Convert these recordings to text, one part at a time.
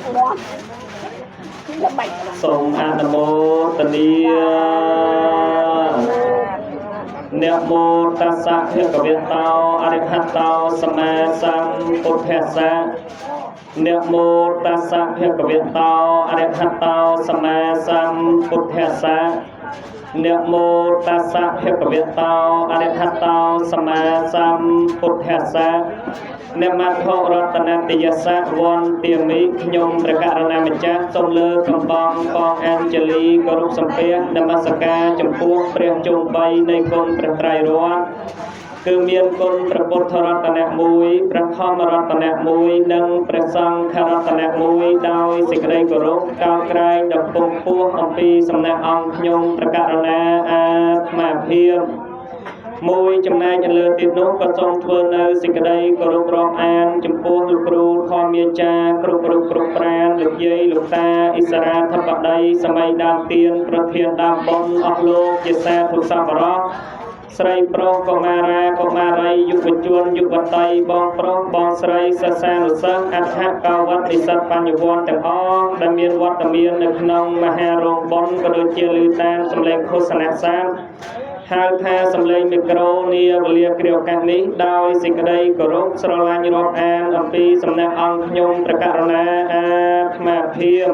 មាត់ល្បិច សូមអនុមោទនានមោតស្សៈភគវតោអរិហតោសម្មាសម្ពុទ្ធស្សៈនមោតស្សៈភគវតោអរិហតោសម្មាសម្ពុទ្ធស្សៈនមោតស្សៈភគវតោអរិហតោសម្មាសម្ពុទ្ធស្សៈនមត្ថរតនតយសៈវន្ទាមិខ្ញុំព្រះករុណាម្ចាស់សូមលើកកំបងកងអញ្ជលីគោរពសំពះនមស្ការចំពោះព្រះជុំបីនៃគុណព្រះត្រៃរតន៍គឺមានគុណព្រះពុទ្ធរតនៈមួយព្រះធម្មរតនៈមួយនិងព្រះសង្ឃរតនៈមួយដោយសេចក្តីគោរពកោតក្រែងដល់ពងពោះអំពីសំណាក់អង្គខ្ញុំព្រះករុណាអាត្មាភាពមួយចំណែកលើទៀតនោះក៏សូមធ្វើនៅសេចក្តីគោរពរាប់អានចំពោះលោកគ្រូធម្មាចារ្យគ្រប់រូបគ្រប់ប្រានលោកយាយលោកតាអិសរាធិបតីសម័យដើមទៀនប្រធានដើមបុណ្យអស់លោកជាសាធុសប្បុរសស្រីប្រុសកុមារាកុមារីយុវជនយុវតីបងប្រុសបងស្រីសិស្សានុសិស្សអដ្ឋកោវត្តនិស្សិតបញ្ញវន្តទាំងអស់ដែលមានវត្តមាននៅក្នុងមហារោងបុណ្យក៏ដូចជាឮតាមសម្លេងឃោសនាសាស្ត្រហៅថាសម្លេងមីក្រូនាវេលាគ្រាឱកាសនេះដោយសេចក្តីគោរពស្រឡាញ់រាប់អានអំពីសំណាក់អង្គខ្ញុំព្រះករុណាអាត្មាភាព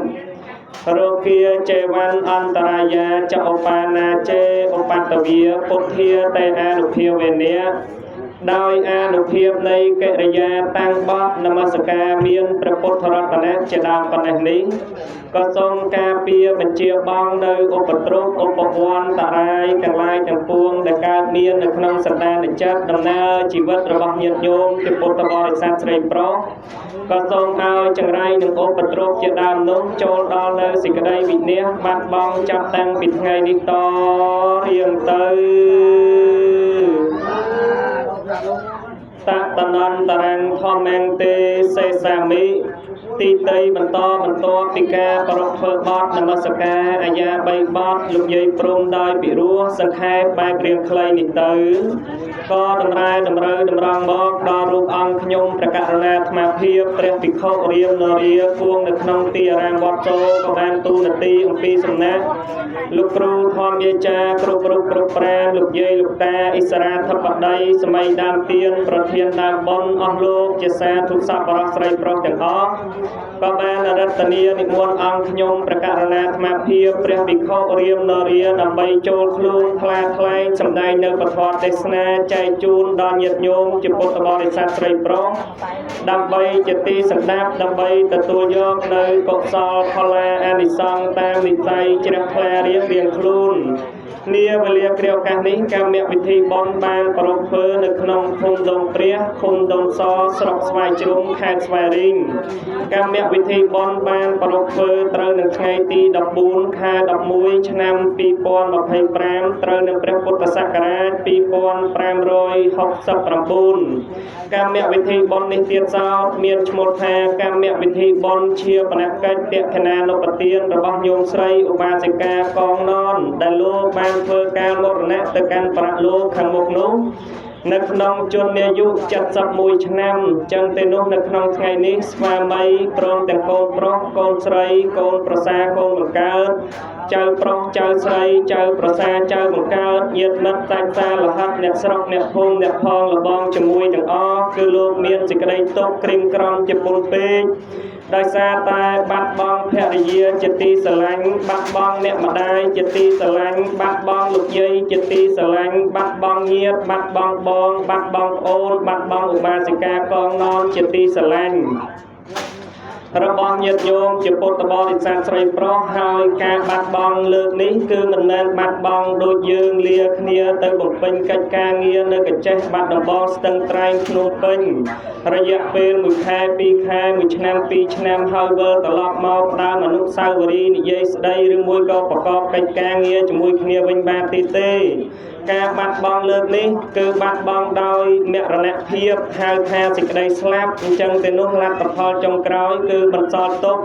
រោគាចេវ័នអន្តរាយាចឧបានាចេឧបតវាពុទ្ធាតេអានុភាវេនៈដោយអានុភាពនៃកិរិយាតាំងបោះនមស្ការមានព្រះពុទ្ធរតនៈជាដើមប៉ុណ្ណេះនេះក៏សូមការពារបញ្ជាបងនៅឧបទ្រពឧបវន្តរាយទាំងឡាយទាំងពួងដែលកើតមាននៅក្នុងសន្តានចិត្តដំណើរជីវិតរបស់ញាតិញោមជាពុទ្ធបរិស័ទស្រីប្រុសក៏សូមឲ្យចង្រៃនិងឧបទ្រពជាដើមនោះចូលដល់នៅសេចក្តីវិនាសបាត់បង់ចាប់តាំងពីថ្ងៃនេះតរៀងទៅតតនន្តរੰធម្មងទេសេសាមិទីតីបន្តបន្តពីការប្រពធ្វើបទនមស្ការអាយាបីបទលោកយាយព្រំដោយពិរោះសង្ខេបបែបរៀងខ្លីនេះទៅក៏តម្រែតម្រូវតម្រង់មកដល់រូបអង្គខ្ញុំព្រះករុណាអាត្មាភាពព្រះភិក្ខុរៀមនរាគួងនៅក្នុងទីអារាមវត្តជោក៏បានទូនាទីអំពីសំណាក់លោកគ្រូធម្មយាចារ្យគ្រប់រូបគ្រប់ប្រានលោកយាយលោកតាអិសរាធិបតីសម័យដើមទៀនប្រធានដើមបុណ្យអស់លោកជាសាធុសប្បុរសស្រីប្រុសទាំងអស់ក៏បានរតនានិមន្តអង្គខ្ញុំព្រះករុណាអាត្មាភាពព្រះភិក្ខុរៀមនរាដើម្បីចូលខ្លួនថ្លាថ្លែងសម្ដែងនៅពធទេសនាចែកជូនដល់ញាតិញោមជាពុទ្ធបរិស័ទស្រីប្រុសដើម្បីជាទីសម្ដាប់ដើម្បីទទួលយកនៅកុសលផលអានិសង្សតាមនិស័យជ្រះថ្លារៀងរៀងខ្លួននាវេលាគ្រាឱកាសនេះកម្មវិធីបុណ្យបានប្រារព្ធធ្វើនៅក្នុងភូមិដងព្រះឃុំដងសស្រុកស្វាយជ្រុំខេត្តស្វាយរៀងកម្មវិធីបុណ្យបានប្រារព្ធធ្វើត្រូវនៅថ្ងៃទី14ខែ11ឆ្នាំ2025ត្រូវនៅព្រះពុទ្ធសករាជ2569កម្មវិធីបុណ្យនេះទៀតសោតមានឈ្មោះថាកម្មវិធីបុណ្យជាបនកិច្ចតក្ខណានុបទានរបស់ញោមស្រីឧបាសិកាកងននដែលលោកបានធ្វើការមរណៈទៅកាន់ប្រាក់លោកខាងមុខនោះនៅក្នុងជនអាយុ71ឆ្នាំចឹងទេនោះនៅក្នុងថ្ងៃនេះស្វាមីព្រមទាំងកូនប្រុសកូនស្រីកូនប្រសាកូនបង្កើតចៅប្រុសចៅស្រីចៅប្រសាចៅបង្កើតញាតិមិត្តសាច់សាលហិតអ្នកស្រុកអ្នកភូមិអ្នកផងលបងជាមួយទាំងអស់គឺលោកមានសេចក្តីទុក្ខក្រៀមក្រំជាពុនពេកដោយសារតែបាត់បង់ភរិយាជាទីស្រឡាញ់បាត់បង់អ្នកម្ដាយជាទីស្រឡាញ់បាត់បង់លោកយាយជាទីស្រឡាញ់បាត់បង់ញាតិបាត់បង់បងបាត់បង់ប្អូនបាត់បង់ឧបាសិកាកងននជាទីស្រឡាញ់របស់ញាតិញោមជាពុទ្ធបរិស័ទស្រីប្រុសហើយការបាត់បង់លើកនេះគឺមិនមែនបាត់បង់ដូចយើងលាគ្នាទៅបំពេញកិច្ចការងារនៅកញ្ចេះបាត់ដំបងស្ទឹងត្រែងភ្នំពេញរយៈពេល1ខែ2ខែ1ឆ្នាំ2ឆ្នាំហើយវិលត្រឡប់មកផ្ដើមអនុស្សាវរីយ៍និយាយស្ដីឬមួយក៏ប្រកបកិច្ចការងារជាមួយគ្នាវិញបានទីទេការបាត់បង់លើកនេះគឺបាត់បង់ដោយមរណភាពហៅថាសេចក្តីស្លាប់អញ្ចឹងទៅនោះលទ្ធផលចុងក្រោយគឺបន្សល់ទុក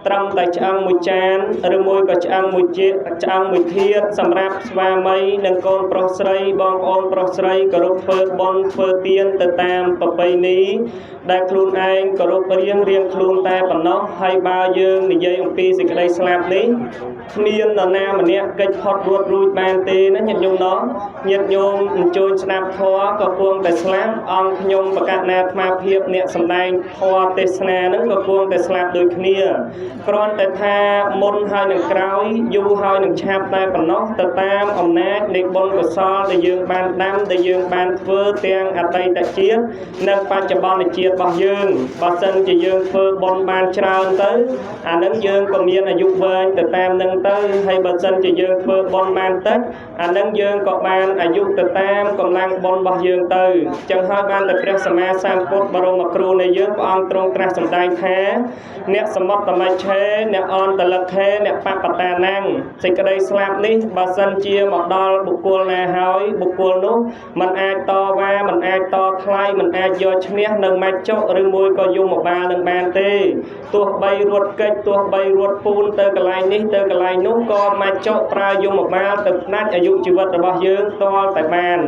ត្រឹមតែឆ្អឹងមួយចានឬមួយក៏ឆ្អឹងមួយជាឆ្អឹងមួយធាតសម្រាប់ស្វាមីនិងកូនប្រុសស្រីបងប្អូនប្រុសស្រីគោរពធ្វើបុណ្យធ្វើទានទៅតាមប្រពៃណីដែលខ្លួនឯងគោរពរៀងរៀងខ្លួនតែប៉ុណ្ណោះហើយបើយើងនិយាយអំពីសេចក្តីស្លាប់នេះគ្មាននរណាម្នាក់កិច្ចផុតរួចរួចបានទេណាញាតិញោមណោះញាតិញោមអញ្ជើញស្ដាប់ធម៌ក៏គង់តែស្លាប់អង្គខ្ញុំប្រកាសណាអាត្មាភាពអ្នកសម្ដែងធម៌ទេសនាហ្នឹងក៏គង់តែស្លាប់ដូចគ្នាគ្រាន់តែថាមុនហើយនឹងក្រោយយូរហើយនឹងឆាប់តែប៉ុណ្ណោះទៅតាមអំណាចនៃបុណ្យកុសលដែលយើងបានដាំដែលយើងបានធ្វើទាំងអតីតជាតិនិងបច្ចុប្បន្នជាតិរបស់យើងបើសិនជាយើងធ្វើបុណ្យបានច្រើនទៅអានឹងយើងក៏មានអាយុវែងទៅតាមនឹងទៅហើយបើសិនជាយើងធ្វើបុណ្យបានតិចអានឹងយើងក៏បានអាយុទៅតាមកម្លាំងបុណ្យរបស់យើងទៅចឹងហើយបានតែព្រះសម្មាសម្ពុទ្ធបរមគ្រូនៃយើងព្រះអង្គទ្រង់ត្រាស់សម្ដែងថាអ្នកសមុទ្រមច្ឆេអ្នកអន្តលខេអ្នកបបតានំសេចក្តីស្លាប់នេះបើសិនជាមកដល់បុគ្គលណាហើយបុគ្គលនោះមិនអាចតវ៉ាមិនអាចតថ្លៃមិនអាចយកឈ្នះនៅមច្ចុឬមួយក៏យមបាលនឹងបានទេទោះបីរត់កិច្ចទោះបីរត់ពូនទៅកន្លែងនេះទៅកន្លែងនោះក៏មច្ចុប្រើយមបាលទៅផ្ដាច់អាយុជីវិតរបស់យើងទាល់តែបាន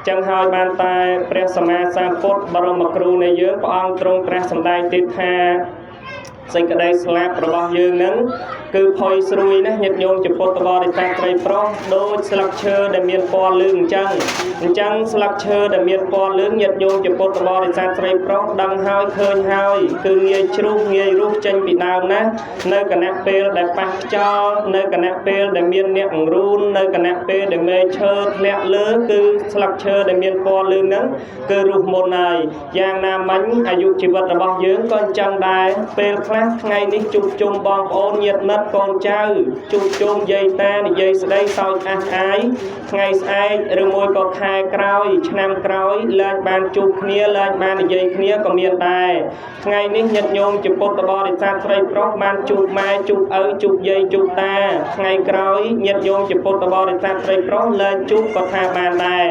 ចឹងហើយបានតែព្រះសម្មាសម្ពុទ្ធបរមគ្រូនៃយើងព្រះអង្គទ្រង់ត្រាស់សម្ដែងទៀតថាសេចក្តីស្លាប់របស់យើងនឹងគឺផុយស្រួយណាស់ញាតិញោមជាពុទ្ធបរិស័ទត្រីប្រុសដូចស្លឹកឈើដែលមានពណ៌លឿងអញ្ចឹងស្លឹកឈើដែលមានពណ៌លឿងញាតិញោមជាពុទ្ធបរិស័ទត្រីប្រុសដឹងហើយឃើញហើយគឺងាយជ្រុះងាយរុះចេញពីដើមណានៅគណៈពេលដែលប៉ះខ្យល់នៅគណៈពេលដែលមានអ្នកអង្រូននៅគណៈពេលដែលមេឈើធ្លាក់លើគឺស្លឹកឈើដែលមានពណ៌លឿងហ្នឹងគឺរុះមុនហើយយ៉ាងណាមិញអាយុជីវិតរបស់យើងក៏អញ្ចឹងដែរពេលខ្លះថ្ងៃនេះជួបជុំបងប្អូនញាតិមិត្តកូនចៅជួបជុំយាយតានិយាយស្ដីសើចអះអាយថ្ងៃស្អែកឬមួយក៏ខែក្រោយឆ្នាំក្រោយលែងបានជួបគ្នាលែងបាននិយាយគ្នាក៏មានដែរថ្ងៃនេះញាតិញោមជាពុទ្ធបរិស័ទស្រីប្រុសបានជួបម៉ែជួបឪជួបយាយជួបតាថ្ងៃក្រោយញាតិញោមជាពុទ្ធបរិស័ទស្រីប្រុសលែងជួបក៏ថាបានដែរ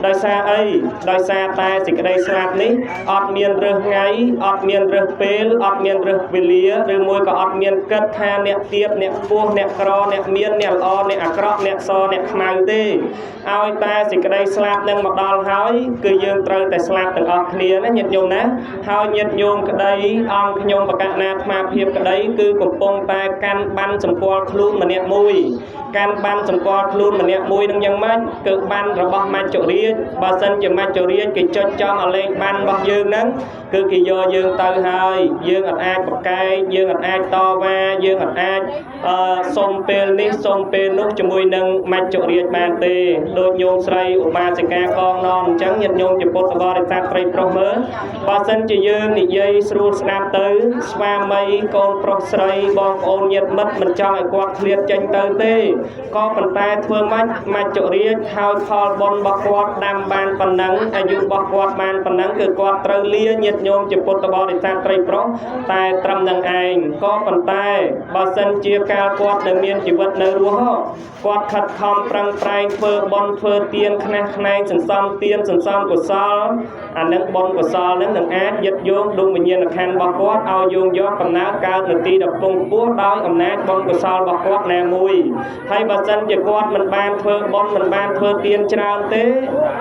ដោយសារអីដោយសារតែសេចក្តីស្លាប់នេះអត់មានរើសថ្ងៃអត់មានរើសពេលអត់មានរើសវេលាឬមួយក៏អត់មានគិតថាអ្នកទៀបអ្នកខ្ពស់អ្នកក្រអ្នកមានអ្នកល្អអ្នកអាក្រក់អ្នកសអ្នកខ្មៅទេឲ្យតែសេចក្តីស្លាប់នឹងមកដល់ហើយគឺយើងត្រូវតែស្លាប់ទាំងអស់គ្នាណាញាតិញោមណាហើយញាតិញោមក្តីអង្គខ្ញុំបកណាអាត្មាភាពក្តីគឺកំពុងតែកាន់បានសម្គាល់ខ្លួនម្នាក់មួយកាន់បានសម្គាល់ខ្លួនម្នាក់មួយនឹងយ៉ាងម៉េចគឺបានរបស់មច្ចុរាជបើសិនជាមច្ចុរាជគេចុចចំឲ្យលេងបានរបស់យើងហ្នឹងគឺគេយកយើងទៅហើយយើងអត់អាចប្រកែកយើងអត់អាចតវ៉ាយើងអត់អាចសុំពេលនេះសុំពេលនោះជាមួយនឹងមច្ចុរាជបានទេដូចញោមស្រីឧបាសិកាកងនងអញ្ចឹងញាតិញោមជាពុទ្ធបរិស័ទត្រីប្រុសមើលបើសិនជាយើងនិយាយស្រួលស្ដាប់ទៅស្វាមីកូនប្រុសស្រីបងប្អូនញាតិមិត្តមិនចង់ឲ្យគាត់ឃ្លាតចេញទៅទេក៏ប៉ុន្តែធ្វើម៉េចមច្ចុរាជហើយផលបុណ្យរបស់គាត់ដាំបានប៉ុណ្ណឹងអាយុរបស់គាត់បានប៉ុណ្ណឹងគឺគាត់ត្រូវលាញាតិញោមជាពុទ្ធបរិស័ទត្រីប្រុសតែត្រឹមនឹងឯងក៏ប៉ុន្តែបើសិនជាកាលគាត់នៅមានជីវិតនៅរស់គាត់ខិតខំប្រឹងប្រែងធ្វើបុណ្យធ្វើទានខ្នះខ្នែងសន្សំទានសន្សំកុសលអានឹងបុណ្យកុសលនឹងនឹងអាចយឹតយោងដួងវិញ្ញាណក្ខន្ធរបស់គាត់ឲ្យយោងយកកំណើតកើតនៅទីដ៏ពងពោះដោយអំណាចបុណ្យកុសលរបស់គាត់ណាមួយហើយបើសិនជាគាត់មិនបានធ្វើបុណ្យមិនបានធ្វើទានច្រើនទេ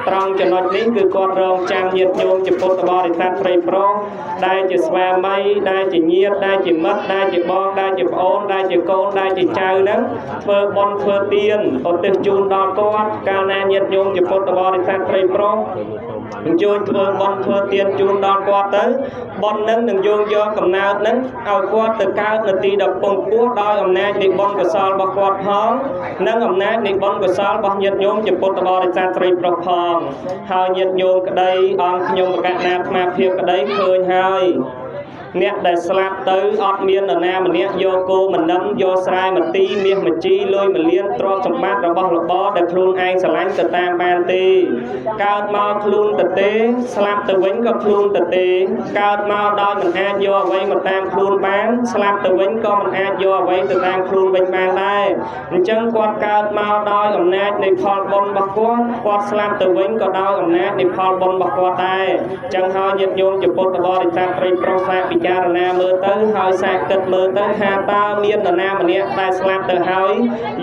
ត្រង់ចំណុចនេះគឺគាត់រងចាំញាតិញោមជាពុទ្ធបរិស័ទត្រីប្រុសដែលជាស្វាមីដែលជាញាតិដែលជាមិត្តដែលជាបងដែលជាប្អូនដែលជាកូនដែលជាចៅហ្នឹងធ្វើបុណ្យធ្វើទានឧទ្ទិសជូនដល់គាត់កាលណាញាតិញោមជាពុទ្ធបរិស័ទត្រីប្រុសអញ្ជើញធ្វើបុណ្យធ្វើទានជូនដល់គាត់ទៅបុណ្យនឹងនឹងយោងយកកំណើតនឹងឲ្យគាត់ទៅកើតនៅទីដ៏ពងពោះដោយអំណាចនៃបុណ្យកុសលរបស់គាត់ផងនិងអំណាចនៃបុណ្យកុសលរបស់ញាតិញោមជាពុទ្ធបរិស័ទត្រីប្រុសផងហើយញាតិញោមក្តីអង្គខ្ញុំបកណាអាត្មាភាពក្តីឃើញហើយអ្នកដែលស្លាប់ទៅអត់មាននរណាម្នាក់យកគោមនឹមយកស្រែមទីមាសមជីលុយមលៀនទ្រព្យសម្បត្តិរបស់របរដែលខ្លួនឯងស្រឡាញ់ទៅតាមបានទេកើតមកខ្លួនទៅទេស្លាប់ទៅវិញក៏ខ្លួនទៅទេកើតមកដោយមិនអាចយកអ្វីមកតាមខ្លួនបានស្លាប់ទៅវិញក៏មិនអាចយកអ្វីទៅតាមខ្លួនវិញបានដែរអញ្ចឹងគាត់កើតមកដោយអំណាចនៃផលបុណ្យរបស់គាត់គាត់ស្លាប់ទៅវិញក៏ដោយអំណាចនៃផលបុណ្យរបស់គាត់ដែរអញ្ចឹងហើយញាតិញោមជាពុទ្ធបរិស័ទត្រីប្រុសសាពិ ចារណាមើលទៅហើយសាកគិតមើលទៅថាតើមាននរណាម្នាក់ដែលស្លាប់ទៅហើយ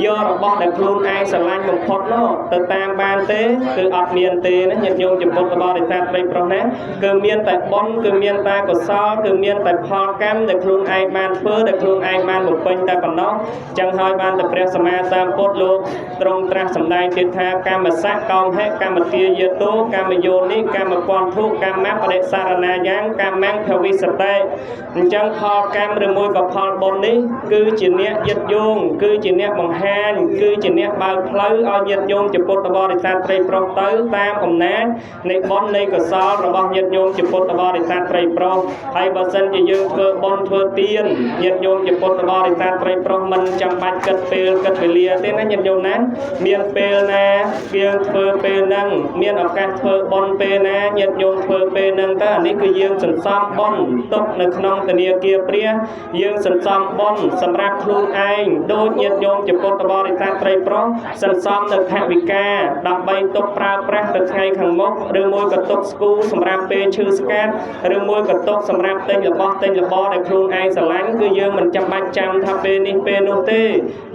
យករបស់ដែលខ្លួនឯងស្រឡាញ់បំផុតនោះទៅតាមបានទេគឺអត់មានទេណាញាតិញោមជាពុទ្ធបរិស័ទប្រិយប្រុសណាគឺមានតែបុណ្យគឺមានតែកុសលគឺមានតែផលកម្មដែលខ្លួនឯងបានធ្វើដែលខ្លួនឯងបានបំពេញតែប៉ុណ្ណោះចឹងហើយបានតែព្រះសម្មាសម្ពុទ្ធលោកទ្រង់ត្រាស់សម្ដែងទៀតថាកម្មសៈកោមហេកម្មទាយាតោកម្មយោនិកម្មពន្ធុកម្មបដិសារណាយ៉ាងកម្មំភវិសតិអញ្ចឹងផលកម្មឬមួយក៏ផលបុណ្យនេះគឺជាអ្នកយឹតយោងគឺជាអ្នកបង្ហាញគឺជាអ្នកបើកផ្លូវឲ្យញាតិញោមជាពុទ្ធបរិស័ទត្រីប្រុសទៅតាមអំណាចនៃបុណ្យនៃកុសលរបស់ញាតិញោមជាពុទ្ធបរិស័ទត្រីប្រុសហើយបើសិនជាយើងធ្វើបុណ្យធ្វើទានញាតិញោមជាពុទ្ធបរិស័ទត្រីប្រុសមិនចាំបាច់គិតពេលគិតវេលាទេណាញាតិញោមណាមានពេលណាយើងធ្វើពេលហ្នឹងមានឱកាសធ្វើបុណ្យពេលណាញាតិញោមធ្វើពេលហ្នឹងទៅអានេះគឺយើងសន្សំបុណ្យទុកនៅក្នុងធនាគារព្រះយើងសន្សំបុណ្យសម្រាប់ខ្លួនឯងដូចញាតិញោមជាពុទ្ធបរិស័ទត្រីប្រុសសន្សំនៅថវិកាដើម្បីទុកប្រើប្រាស់ទៅថ្ងៃខាងមុខឬមួយក៏ទុកស្គូសម្រាប់ពេលឈឺស្កាត់ឬមួយក៏ទុកសម្រាប់ទិញរបស់ទិញរបរដែលខ្លួនឯងស្រឡាញ់គឺយើងមិនចាំបាច់ចាំថាពេលនេះពេលនោះទេ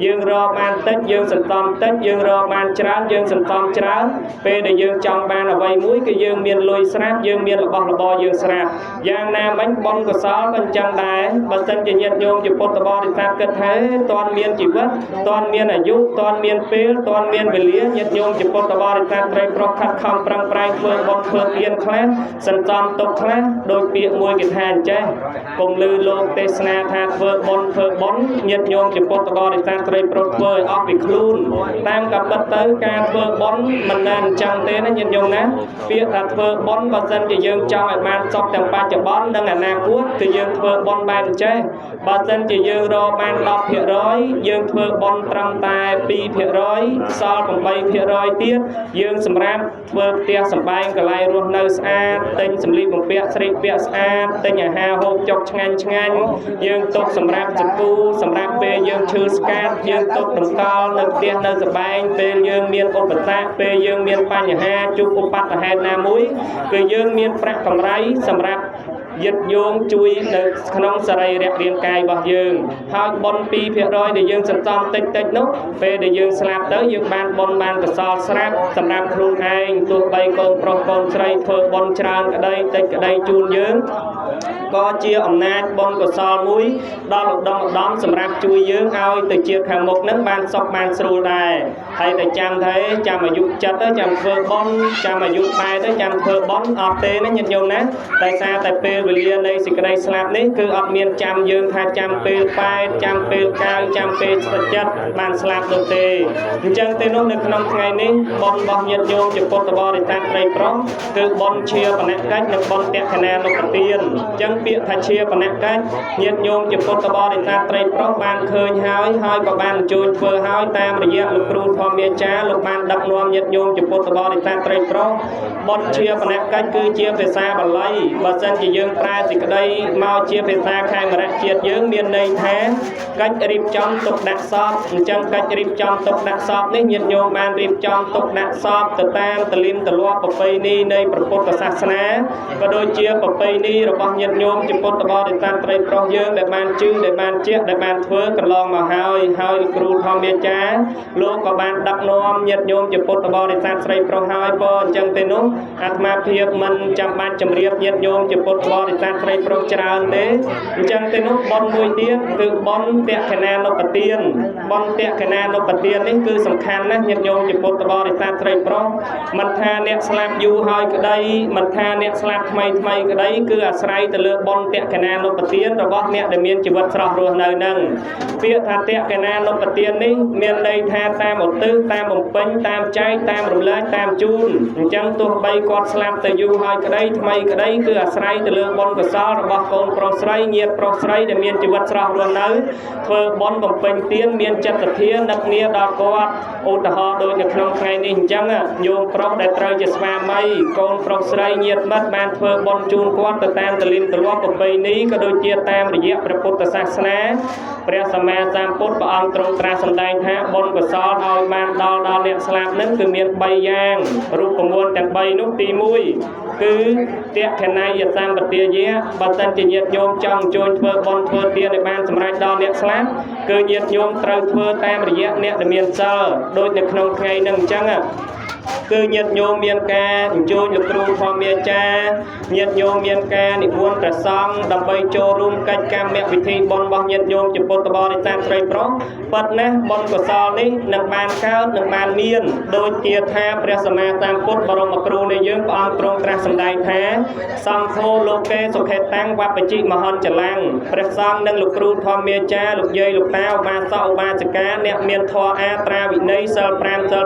យើងរកបានតិចយើងសន្សំតិចយើងរកបានច្រើនយើងសន្សំច្រើនពេលដែលយើងចង់បានអ្វីមួយគឺយើងមានលុយស្រាប់យើងមានរបស់របរយើងស្រាប់យ៉ាងណាមិញបុណ្យកុសលក៏អញ្ចឹងដែរបើសិនជាញាតិញោមជាពុទ្ធបរិស័ទគិតថាតន់មានជីវិតតន់មានអាយុតន់មានពេលតន់មានវេលាញាតិញោមជាពុទ្ធបរិស័ទត្រីប្រុសខិតខំប្រឹងប្រែងធ្វើបុណ្យធ្វើទានខ្លះសន្សំទុកខ្លះដោយពាក្យមួយគេថាអញ្ចេះកុំលឺលោកទេសនាថាធ្វើបុណ្យធ្វើបុណ្យញាតិញោមជាពុទ្ធបរិស័ទត្រីប្រុសធ្វើឲ្យអស់ពីខ្លួនតាមក៏ពិតទៅការធ្វើបុណ្យមិនមែនអញ្ចឹងទេណាញាតិញោមណាពាក្យថាធ្វើបុណ្យបើសិនជាយើងចង់ឲ្យបានសុខទាំងបច្ចុប្បន្ននិងអនាគតគឺយើងធ្វើបុណ្យបែបអញ្ចេះបើសិនជាយើងរកបាន10%យើងធ្វើបុណ្យត្រឹមតែ2%សល់8%ទៀតយើងសម្រាប់ធ្វើផ្ទះសម្បែងកន្លែងរស់នៅស្អាតទិញសម្លៀកបំពាក់ស្រីពាក់ស្អាតទិញអាហារហូបចុកឆ្ងាញ់ឆ្ងាញ់យើងទុកសម្រាប់សកូសម្រាប់ពេលយើងឈឺស្កាត់យើងទុកតម្កល់នៅផ្ទះនៅសម្បែងពេលយើងមានឧបសគ្គពេលយើងមានបញ្ហាជួបឧបទ្ទហេតុណាមួយគឺយើងមានប្រាក់កម្រៃសម្រាប់យឹតយោងជួយនៅក្នុងសរីរៈរាងកាយរបស់យើងហើយបុណ្យ2%ដែលយើងសន្សំតិចតិចនោះពេលដែលយើងស្លាប់ទៅយើងបានបុណ្យបានកុសលស្រាប់សម្រាប់ខ្លួនឯងទោះបីកូនប្រុសកូនស្រីធ្វើបុណ្យច្រើនក្តីតិចក្តីជូនយើងក៏ជាអំណាចបុណ្យកុសលមួយដល់ឧត្តមឧត្តមសម្រាប់ជួយយើងឲ្យទៅជាខាងមុខនឹងបានសុខបានស្រួលដែរហើយតែចាំថាចាំអាយុចិត្តទៅចាំធ្វើបុណ្យចាំអាយុបែទៅចាំធ្វើបុណ្យអត់ទេណាញាតិញោមណាតែសារតែពេលវេលានៃសេចក្តីស្លាប់នេះគឺអត់មានចាំយើងថាចាំពេលបែចាំពេលកៅចាំពេលចិត្តបានស្លាប់នោះទេអញ្ចឹងទេនោះនៅក្នុងថ្ងៃនេះបុណ្យរបស់ញាតិញោមជាពុទ្ធបរិស័ទត្រីប្រុសគឺបុណ្យឈាបនកិច្ចនិងបុណ្យតក្ខណានុបទានអញ្ចឹងពាក្យថាឈាបនកិច្ចញាតិញោមជាពុទ្ធបរិស័ទត្រីប្រុសបានឃើញហើយហើយក៏បានអញ្ជើញធ្វើហើយតាមរយៈលោកគ្រូធម្មអាចារ្យលោកបានដឹកនាំញាតិញោមជាពុទ្ធបរិស័ទត្រីប្រុសបុណ្យឈាបនកិច្ចគឺជាភាសាបាលីបើសិនជាយើងប្រែសេចក្តីមកជាភាសាខេមរៈជាតិយើងមានន័យថាកិច្ចរៀបចំទុកដាក់សពអញ្ចឹងកិច្ចរៀបចំទុកដាក់សពនេះញាតិញោមបានរៀបចំទុកដាក់សពទៅតាមទលៀមទលាប់ប្រពៃណីនៃព្រះពុទ្ធសាសនាក៏ដូចជាប្រពៃណីរបស់ញាតិញោមជាពុទ្ធបរិស័ទត្រីប្រុសយើងដែលបានជឿដែលបានជះដែលបានធ្វើកន្លងមកហើយហើយលោកគ្រូធម្មអាចារ្យលោកក៏បានដឹកនាំញាតិញោមជាពុទ្ធបរិស័ទស្រីប្រុសហើយបើអញ្ចឹងទេនោះអាត្មាភាពមិនចាំបាច់ជម្រាបញាតិញោមជាពុទ្ធបរិស័ទស្រីប្រុសច្រើនទេអញ្ចឹងទេនោះបុណ្យមួយទៀតគឺបុណ្យតក្ខណានុបទានបុណ្យតក្ខណានុបទាននេះគឺសំខាន់ណាស់ញាតិញោមជាពុទ្ធបរិស័ទស្រីប្រុសមិនថាអ្នកស្លាប់យូរហើយក្តីមិនថាអ្នកស្លាប់ថ្មីថ្មីក្តីគឺអាស្រ័យទៅលើបុណ្យតក្ខណានុបទានរបស់អ្នកដែលមានជីវិតស្រស់រស់នៅនឹងពាក្យថាតក្ខណានុបទាននេះមានន័យថាតាមឧទ្ទិសតាមបំពេញតាមចែកតាមរំលែកតាមជូនអញ្ចឹងទោះបីគាត់ស្លាប់ទៅយូរហើយក្តីថ្មីក្តីគឺអាស្រ័យទៅលើបុណ្យកុសលរបស់កូនប្រុសស្រីញាតិប្រុសស្រីដែលមានជីវិតស្រស់រស់នៅធ្វើបុណ្យបំពេញទានមានចិត្តសទ្ធានឹកនាដល់គាត់ឧទាហរណ៍ដូចនៅក្នុងថ្ងៃនេះអញ្ចឹងញោមប្រុសដែលត្រូវជាស្វាមីកូនប្រុសស្រីញាតិមិត្តបានធ្វើបុណ្យជូនគាត់ទៅតាមទលៀមទលាប់ប្រពៃណីក៏ដូចជាតាមរយៈព្រះពុទ្ធសាសនាព្រះសម្មាសម្ពុទ្ធព្រះអង្គទ្រង់ត្រាស់សម្ដែងថាបុណ្យកុសលឲ្យបានដល់អ្នកស្លាប់នឹងគឺមាន3យ៉ាងរូបមន្តទាំង3នោះទី1 គឺតេខណៃយសម្បទាយៈបើសិនជាញាតិញោមចង់អញ្ជើញធ្វើបុណ្យធ្វើទានឲ្យបានសម្រេចដល់អ្នកស្លាប់គឺញាតិញោមត្រូវធ្វើតាមរយៈអ្នកដែលមានសិលដូចនៅក្នុងថ្ងៃហ្នឹងអញ្ចឹងគឺញាតិញោមមានការអញ្ជើញលោកគ្រូធម្មាចារ្យញាតិញោមមានការនិមន្តព្រះសង្ឃដើម្បីចូលរួមកិច្ចកម្មវិធីបុណ្យរបស់ញាតិញោមជាពុទ្ធបរិស័ទស្រីប្រុសពិតណាស់បុណ្យកុសលនេះនឹងបានកើតនឹងបានមានដូចជាថាព្រះសម្មាសម្ពុទ្ធបរមគ្រូនៃយើងព្រះអង្គទ្រង់ត្រាស់សម្ដែងថាសង្ឃោលោកេសុខេតាំងវបជិមហន្តចលੰព្រះសង្ឃនិងលោកគ្រូធម្មាចារ្យលោកយាយលោកតាឧបាសកឧបាសិកាអ្នកមានធម៌អាត្រាវិន័យសិល5សិល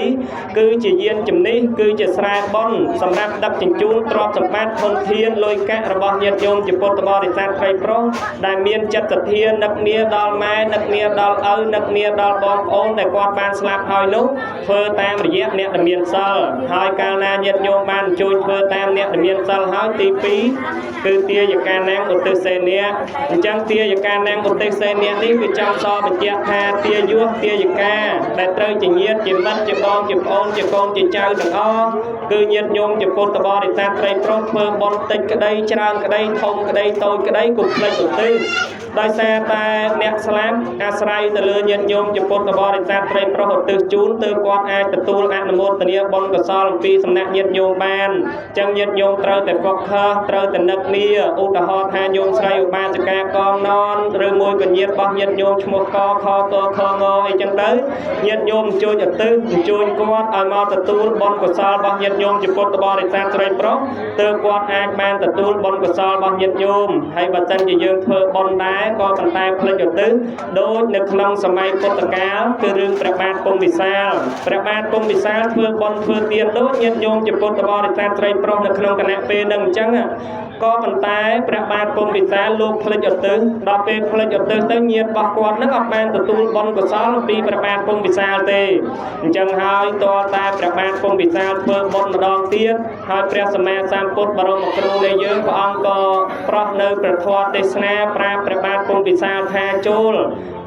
8គឺជាយានជំនិះគឺជាស្រែបុណ្យសម្រាប់ដឹកជញ្ជូនទ្រព្យសម្បត្តិធនធានលុយកាក់របស់ញាតិញោមជាពុទ្ធបរិស័ទត្រីប្រុសដែលមានចិត្តសទ្ធានឹកនាដល់ម៉ែនឹកនាដល់ឪនឹកនាដល់បងប្អូនដែលគាត់បានស្លាប់ហើយនោះធ្វើតាមរយៈអ្នកដែលមានសិលហើយកាលណាញាតិញោមបានជួយធ្វើតាមអ្នកដែលមានសិលហើយទី2គឺទាយកាណាំងឧទ្ទិសេនៈអញ្ចឹងទាយកាណាំងឧទ្ទិសេនៈនេះគឺចង់សបញ្ជាក់ថាទាយោទាយកាដែលត្រូវជាញាតិជាមិត្តជាបងជាប្អូនជាកូនជាចៅទាំងអស់គឺញាតិញោមជាពុទ្ធបរិស័ទត្រីប្រុសធ្វើបុណ្យតិចក្តីច្រើនក្តីធំក្តីតូចក្តីកុំភ្លេចឧទ្ទិសដោយសារតែអ្នកស្លាប់អាស្រ័យទៅលើញាតិញោមជាពុទ្ធបរិស័ទត្រីប្រុសឧទ្ទិសជូនទើបគាត់អាចទទួលអនុមោទនាបុណ្យកុសលអំពីសំណាក់ញាតិញោមបានអញ្ចឹងញាតិញោមត្រូវតែហ្វឹកខើត្រូវតែនឹកនាឧទាហរណ៍ថាញោមស្រីឧបាសិកាកងននឬមួយក៏ញាតិរបស់ញាតិញោមឈ្មោះកខកខងអីចឹងទៅញាតិញោមអញ្ជើញឧទ្ទិសអញ្ជើញគាត់ឲ្យមកទទួលបុណ្យកុសលរបស់ញាតិញោមជាពុទ្ធបរិស័ទស្រីប្រុសទើបគាត់អាចបានទទួលបុណ្យកុសលរបស់ញាតិញោមហើយបើសិនជាយើងធ្វើបុណ្យដែរក៏ប៉ុន្តែភ្លេចឧទ្ទិសដូចនៅក្នុងសម័យពុទ្ធកាលគឺរឿងព្រះបាទពុំវិសាលព្រះបាទពុំវិសាលធ្វើបុណ្យធ្វើទានដូចញាតិញោមជាពុទ្ធបរិស័ទស្រីប្រុសនៅក្នុងគណៈពេលនឹងអញ្ចឹងក៏ប៉ុន្តែព្រះបាទពុំវិសាលលោកភ្លេចឧទ្ទិសដល់ពេលភ្លេចឧទ្ទិសទៅញាតិរបស់គាត់នឹងអត់បានទទួលបុណ្យកុសលពីព្រះបាទពុំវិសាលទេអញ្ចឹងហើយតើតែព្រះបាទពុំវិសាលធ្វើបុណ្យម្ដងទៀតហើយព្រះសម្មាសម្ពុទ្ធបរមគ្រូនៃយើងព្រះអង្គក៏ប្រោះនៅព្រះធម៌ទេសនាប្រាប់ព្រះបាទពុំវិសាលថាចូល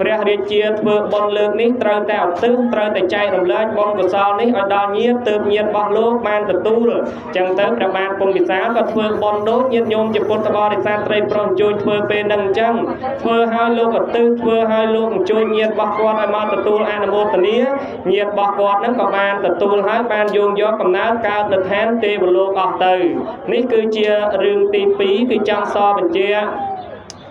ព្រះរាជាធ្វើបុណ្យលើកនេះត្រូវតែឧទ្ទិសត្រូវតែចែករំលែកបុណ្យកុសលនេះឲ្យដល់ញាតិទើបញាតិរបស់លោកបានទទួលអញ្ចឹងទៅព្រះបាទពុំវិសាលក៏ធ្វើបុណ្យដូចញាតិញោមជាពុទ្ធបរិស័ទត្រីប្រុសអញ្ជើញធ្វើពេលហ្នឹងអញ្ចឹងធ្វើឲ្យលោកឧទ្ទិសធ្វើឲ្យលោកអញ្ជើញញាតិរបស់គាត់ឲ្យមកទទួលអនុមោទនាញាតិរបស់គាត់ហ្នឹងក៏បានទទួលហើយបានយោងយកកំណើតកើតនៅឋានទេវលោកអស់ទៅនេះគឺជារឿងទី2គឺចង់សបញ្ជាក់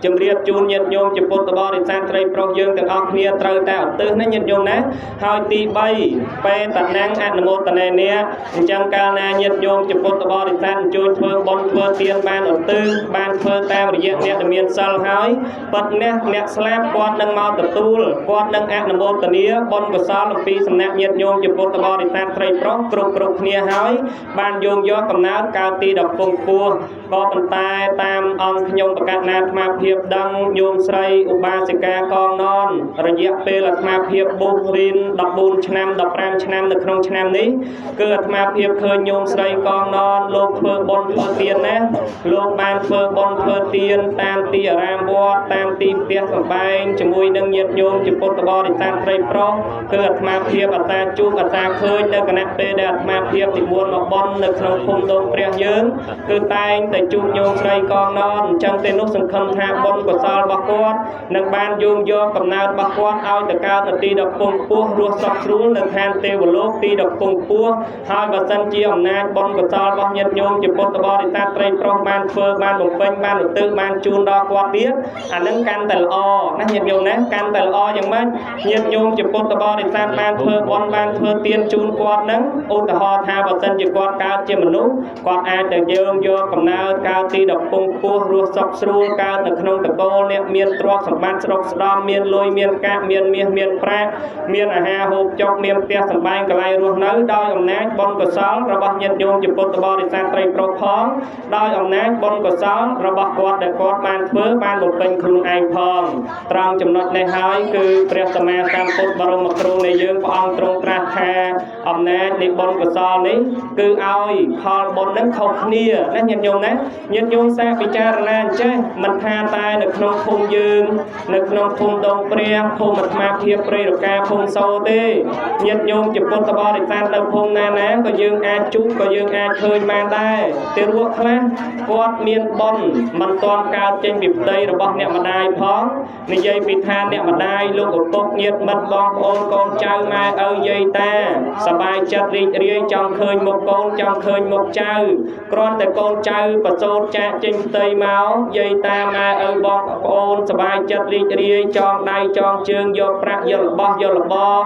ជំរាបជូនញាតិញោមជាពុទ្ធបរិស័ទត្រីប្រុសយើងទាំងអស់គ្នាត្រូវតែឧទ្ទិសណាញាតិញោមណាហើយទី3បេតណាំងអនុមោទនានាអញ្ចឹងកាលណាញាតិញោមជាពុទ្ធបរិស័ទអញ្ជើញធ្វើបុណ្យធ្វើទានបានឧទ្ទិសបានធ្វើតាមរយៈអ្នកដែលមានសិលហើយពិតណាស់អ្នកស្លាប់គាត់នឹងមកទទួលគាត់នឹងអនុមោទនាបុណ្យកុសលអំពីសំណាក់ញាតិញោមជាពុទ្ធបរិស័ទត្រីប្រុសគ្រប់គ្នាហើយបានយោងយកកំណើតកើតទីដ៏ខ្ពង់ខ្ពស់ក៏ប៉ុន្តែតាមអង្គខ្ញុំប្រកាសណាអាត្មាភាពដឹងញោមស្រីឧបាសិកាកងននរយៈពេលអាត្មាភាពបុះរៀន14ឆ្នាំ15ឆ្នាំនៅក្នុងឆ្នាំនេះគឺអាត្មាភាពឃើញញោមស្រីកងននលោកធ្វើបុណ្យធ្វើទានណាលោកបានធ្វើបុណ្យធ្វើទានតាមទីអារាមវត្តតាមទីផ្ទះសម្បែងជាមួយនឹងញាតិញោមជាពុទ្ធបរិស័ទត្រីប្រុសគឺអាត្មាភាពអតាជួបអតាឃើញនៅគណៈពេលដែលអាត្មាភាពនិមន្តមកបុណ្យនៅក្នុងភូមិដូងព្រះយើងគឺតែងតែជួបញោមស្រីកងននអញ្ចឹងទេនោះសង្ឃឹមថាបុណ្យកុសលរបស់គាត់នឹងបានយោងយកកំណើតរបស់គាត់ឲ្យទៅកើតនៅទីដ៏ខ្ពង់ខ្ពស់រស់សុខស្រួលនៅឋានទេវលោកទីដ៏ខ្ពង់ខ្ពស់ហើយបើសិនជាអំណាចបុណ្យកុសលរបស់ញាតិញោមជាពុទ្ធបរិស័ទត្រីប្រុសបានធ្វើបានបំពេញបានឧទ្ទិសបានជូនដល់គាត់ទៀតអានឹងកាន់តែល្អណាញាតិញោមណាកាន់តែល្អយ៉ាងម៉េចញាតិញោមជាពុទ្ធបរិស័ទបានធ្វើបុណ្យបានធ្វើទានជូនគាត់នឹងឧទាហរណ៍ថាបើសិនជាគាត់កើតជាមនុស្សគាត់អាចទៅយោងយកកំណើតកើតទីដ៏ខ្ពង់ខ្ពស់រស់សុខស្រួលកើតនៅក្នុងតកូលអ្នកមានទ្រព្យសម្បត្តិស្រុកស្ដំមានលុយមានកាក់មានមាសមានប្រាក់មានអាហារហូបចុកមានផ្ទះសម្បែងកន្លែងរស់នៅដោយអំណាចបុណ្យកុសលរបស់ញាតិញោមជាពុទ្ធបរិស័ទត្រីប្រុសផងដោយអំណាចបុណ្យកុសលរបស់គាត់ដែលគាត់បានធ្វើបានបំពេញខ្លួនឯងផងត្រង់ចំណុចនេះហើយគឺព្រះសម្មាសម្ពុទ្ធបរមគ្រូនៃយើងព្រះអង្គទ្រង់ត្រាស់ថាអំណាចនៃបុណ្យកុសលនេះគឺឲ្យផលបុណ្យនឹងខុសគ្នាណាញាតិញោមណាញាតិញោមសាកពិចារណាអញ្ចេះមិនថា តែនៅក្នុងភូមិយើងនៅក្នុងភូមិដងព្រះភូមិអាត្មាភាពព្រៃរកាភូមិសូទេញាតិញោមជាពុទ្ធបរិស័ទនៅភូមិណាណាក៏យើងអាចជួបក៏យើងអាចឃើញបានដែរទារកខ្លះគាត់មានបុណ្យមិនទាន់កើតចេញពីផ្ទៃរបស់អ្នកម្ដាយផងនិយាយពីថាអ្នកម្ដាយលោកឪពុកញាតិមិត្តបងប្អូនកូនចៅម៉ែឪយាយតាសប្បាយចិត្តរីករាយចង់ឃើញមុខកូនចង់ឃើញមុខចៅគ្រាន់តែកូនចៅប្រសូតចាកចេញផ្ទៃមកយាយតាម៉ែឪបងប្អូនសប្បាយចិត្តរីករាយចងដៃចងជើងយកប្រាក់យករបស់យករបរ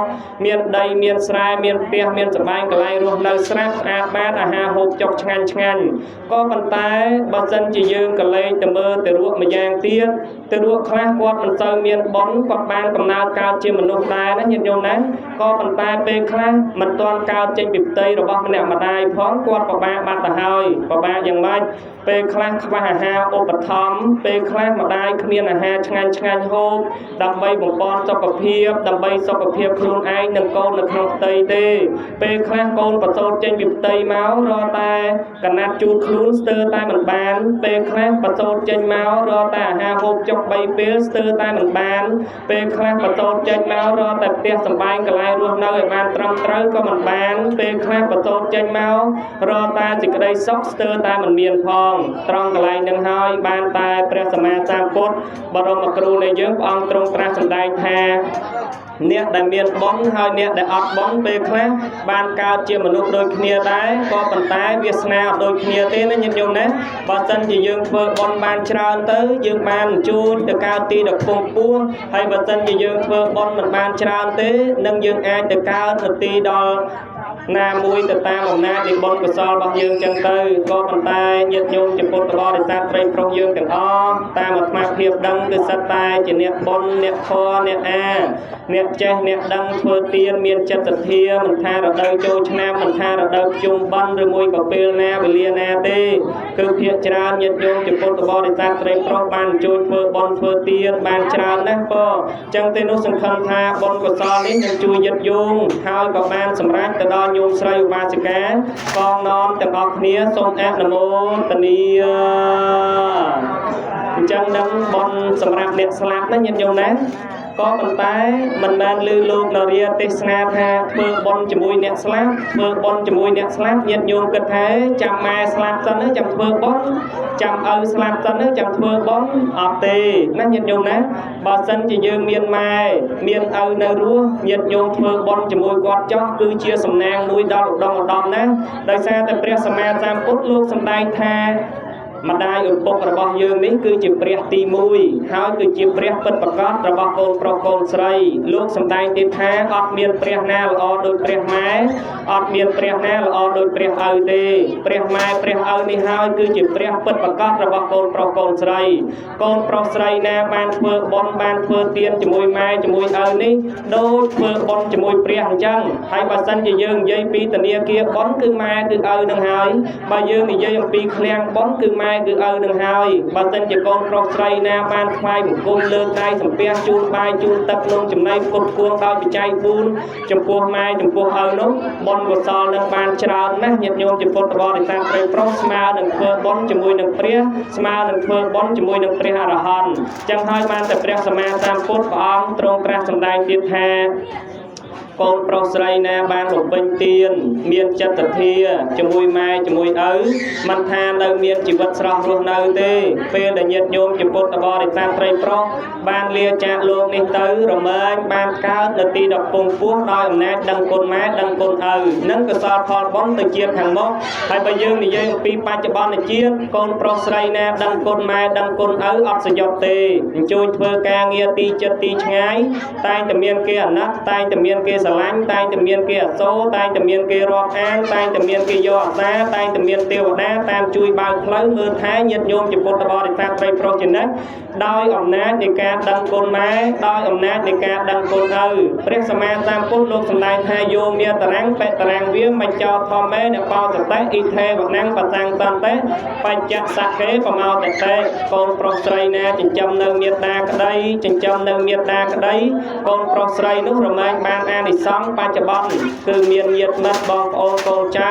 មានដីមានស្រែមានផ្ទះមានសម្បែងកន្លែងរស់នៅស្រាប់ស្អាតបាតអាហារហូបចុកឆ្ងាញ់ឆ្ងាញ់ក៏ប៉ុន្តែបើសិនជាយើងក៏លែងទៅមើលទៅរកម្យ៉ាងទៀតទៅរកខ្លះគាត់មិនសូវមានបុណ្យគាត់បានកំណើតកើតជាមនុស្សដែរណាញាតិញោមណាក៏ប៉ុន្តែពេលខ្លះមិនទាន់កើតចេញពីផ្ទៃរបស់ម្នាក់ម្ដាយផងគាត់ពិបាកបាត់ទៅហើយពិបាកយ៉ាងម៉េចពេលខ្លះខ្វះអាហារឧបត្ថម្ភពេលខ្លះម្ដាយគ្មានអាហារឆ្ងាញ់ឆ្ងាញ់ហូបដើម្បីបំពន់សុខភាពដើម្បីសុខភាពខ្លួនឯងនិងកូននៅក្នុងផ្ទៃទេពេលខ្លះកូនប្រសូតចេញពីផ្ទៃមករកតែកណាត់ជូតខ្លួនស្ទើរតែមិនបានពេលខ្លះប្រសូតចេញមករកតែអាហារហូបចុក3ពេលស្ទើរតែមិនបានពេលខ្លះប្រសូតចេញមករកតែផ្ទះសម្បែងកន្លែងរស់នៅឲ្យបានត្រឹមត្រូវក៏មិនបានពេលខ្លះប្រសូតចេញមករកតែសេចក្តីសុខស្ទើរតែមិនមានផងត្រង់កន្លែងនឹងហើយបានតែព្រះសម្មាសម្ពុទ្ធបរមគ្រូនៃយើងព្រះអង្គទ្រង់ត្រាស់សម្ដែងថាអ្នកដែលមានបុណ្យហើយអ្នកដែលអត់បុណ្យពេលខ្លះបានកើតជាមនុស្សដូចគ្នាដែរក៏ប៉ុន្តែវាសនាអត់ដូចគ្នាទេណាញាតិញោមណាបើសិនជាយើងធ្វើបុណ្យបានច្រើនទៅយើងបានអញ្ជើញទៅកើតទីដ៏ខ្ពង់ខ្ពស់ហើយបើសិនជាយើងធ្វើបុណ្យមិនបានច្រើនទេនឹងយើងអាចទៅកើតនៅទីដល់ណាមួយទៅតាមអំណាចនៃបុណ្យកុសលរបស់យើងចឹងទៅក៏ប៉ុន្តែញាតិញោមជាពុទ្ធបរិស័ទប្រិយប្រុសយើងទាំងអស់តាមអាត្មាភាពដឹងគឺសិតតែជាអ្នកបុណ្យអ្នកធម៌អ្នកអាអ្នកចេះអ្នកដឹងធ្វើទានមានចិត្តសទ្ធាមិនថារដូវចូលឆ្នាំមិនថារដូវភ្ជុំបិណ្ឌឬមួយក៏ពេលណាវេលាណាទេគឺភាគច្រើនញាតិញោមជាពុទ្ធបរិស័ទប្រិយប្រុសបានជួយធ្វើបុណ្យធ្វើទានបានច្រើនណាស់ក៏ចឹងទេនោះសង្ឃឹមថាបុណ្យកុសលនេះនឹងជួយយឹតយោងហើយក៏បានសម្រេចទៅដល់ញោមស្រីឧបាសិកាកងនំទាំងអស់គ្នាសូមអនុមោទនាអញ្ចឹងនឹងបុណ្យសម្រាប់អ្នកស្លាប់ណាញាតិញោមណាក៏ប៉ុន្តែមិនមែនឮលោកនរាទេសនាថាធ្វើបុណ្យជាមួយអ្នកស្លាប់ធ្វើបុណ្យជាមួយអ្នកស្លាប់ញាតិញោមគិតថាចាំម៉ែស្លាប់សិនចាំធ្វើបុណ្យចាំឪស្លាប់សិនចាំធ្វើបុណ្យអត់ទេណាញាតិញោមណាបើសិនជាយើងមានម៉ែមានឪនៅរស់ញាតិញោមធ្វើបុណ្យជាមួយគាត់ចោះគឺជាសំណាងមួយដល់ឧត្តមឧត្តមណាដោយសារតែព្រះសម្មាសម្ពុទ្ធលោកសម្ដែងថាម្ដាយឪពុករបស់យើងនេះគឺជាព្រះទី1ហើយគឺជាព្រះពិតប្រាកដរបស់កូនប្រុសកូនស្រីលោកសម្ដែងទៀតថាអត់មានព្រះណាល្អដូចព្រះម៉ែអត់មានព្រះណាល្អដូចព្រះឪទេព្រះម៉ែព្រះឪនេះហើយគឺជាព្រះពិតប្រាកដរបស់កូនប្រុសកូនស្រីកូនប្រុសស្រីណាបានធ្វើបុណ្យបានធ្វើទានជាមួយម៉ែជាមួយឪនេះដូចធ្វើបុណ្យជាមួយព្រះអញ្ចឹងហើយបើសិនជាយើងនិយាយពីធនាគារបុណ្យគឺម៉ែគឺឪនឹងហើយបើយើងនិយាយអំពីឃ្លាំងបុណ្យគឺម៉ែគឺឪនឹងហើយបើសិនជាកូនប្រុសស្រីណាបានថ្វាយបង្គំលើកដៃសំពះជូនបាយជូនទឹកនំចំណីផ្គត់ផ្គង់ដោយបច្ច័យ4ចំពោះម៉ែចំពោះឪនោះបុណ្យកុសលនឹងបានច្រើនណាស់ញាតិញោមជាពុទ្ធបរិស័ទប្រិយប្រុសស្មើនឹងធ្វើបុណ្យជាមួយនឹងព្រះស្មើនឹងធ្វើបុណ្យជាមួយនឹងព្រះអរហន្តចឹងហើយបានតែព្រះសម្មាសម្ពុទ្ធព្រះអង្គទ្រង់ត្រាស់សម្ដែងទៀតថាកូនប្រុសស្រីណាបានបំពេញទានមានចិត្តសទ្ធាជាមួយម៉ែជាមួយឪមិនថានៅមានជីវិតស្រស់រស់នៅទេពេលដែលញាតិញោមជាពុទ្ធបរិស័ទប្រិយប្រុសបានលាចាកលោកនេះទៅរមែងបានកើតនៅទីដ៏ខ្ពង់ខ្ពស់ដោយអំណាចដឹងគុណម៉ែដឹងគុណឪនិងកុសលផលបុណ្យទៅជាតិខាងមុខហើយបើយើងនិយាយអំពីបច្ចុប្បន្នជាតិកូនប្រុសស្រីណាដឹងគុណម៉ែដឹងគុណឪអត់សយត់ទេអញ្ជើញធ្វើការងារទីចិត្តទីឆ្ងាយតែងតែមានគេអាណិតតែងតែមានគេស្រឡាញ់តែងតែមានគេអសូរតែងតែមានគេរាប់អានតែងតែមានគេយកអាសាតែងតែមានទេវតាតាមជួយបើកផ្លូវមើលថែញាតិញោមជាពុទ្ធបរិស័ទប្រិយប្រុសជានិច្ចដោយអំណាចនៃការដឹងគុណម៉ែដោយអំណាចនៃការដឹងគុណឪព្រះសម្មាសម្ពុទ្ធលោកសម្ដែងថាយោមេតរាំងបតរាំងវាមញ្ចោធម្មេនបោសតិអ៊ីថេវណੰបសាំងសន្តិបញ្ចសកេប្រមោតតិកូនប្រុសស្រីណាចិញ្ចឹមនៅមេត្តាក្តីចិញ្ចឹមនៅមេត្តាក្តីកូនប្រុសស្រីនោះរមែងបានអានិសង្សបច្ចុប្បន្នគឺមានញាតិមិត្តបងប្អូនកូនចៅ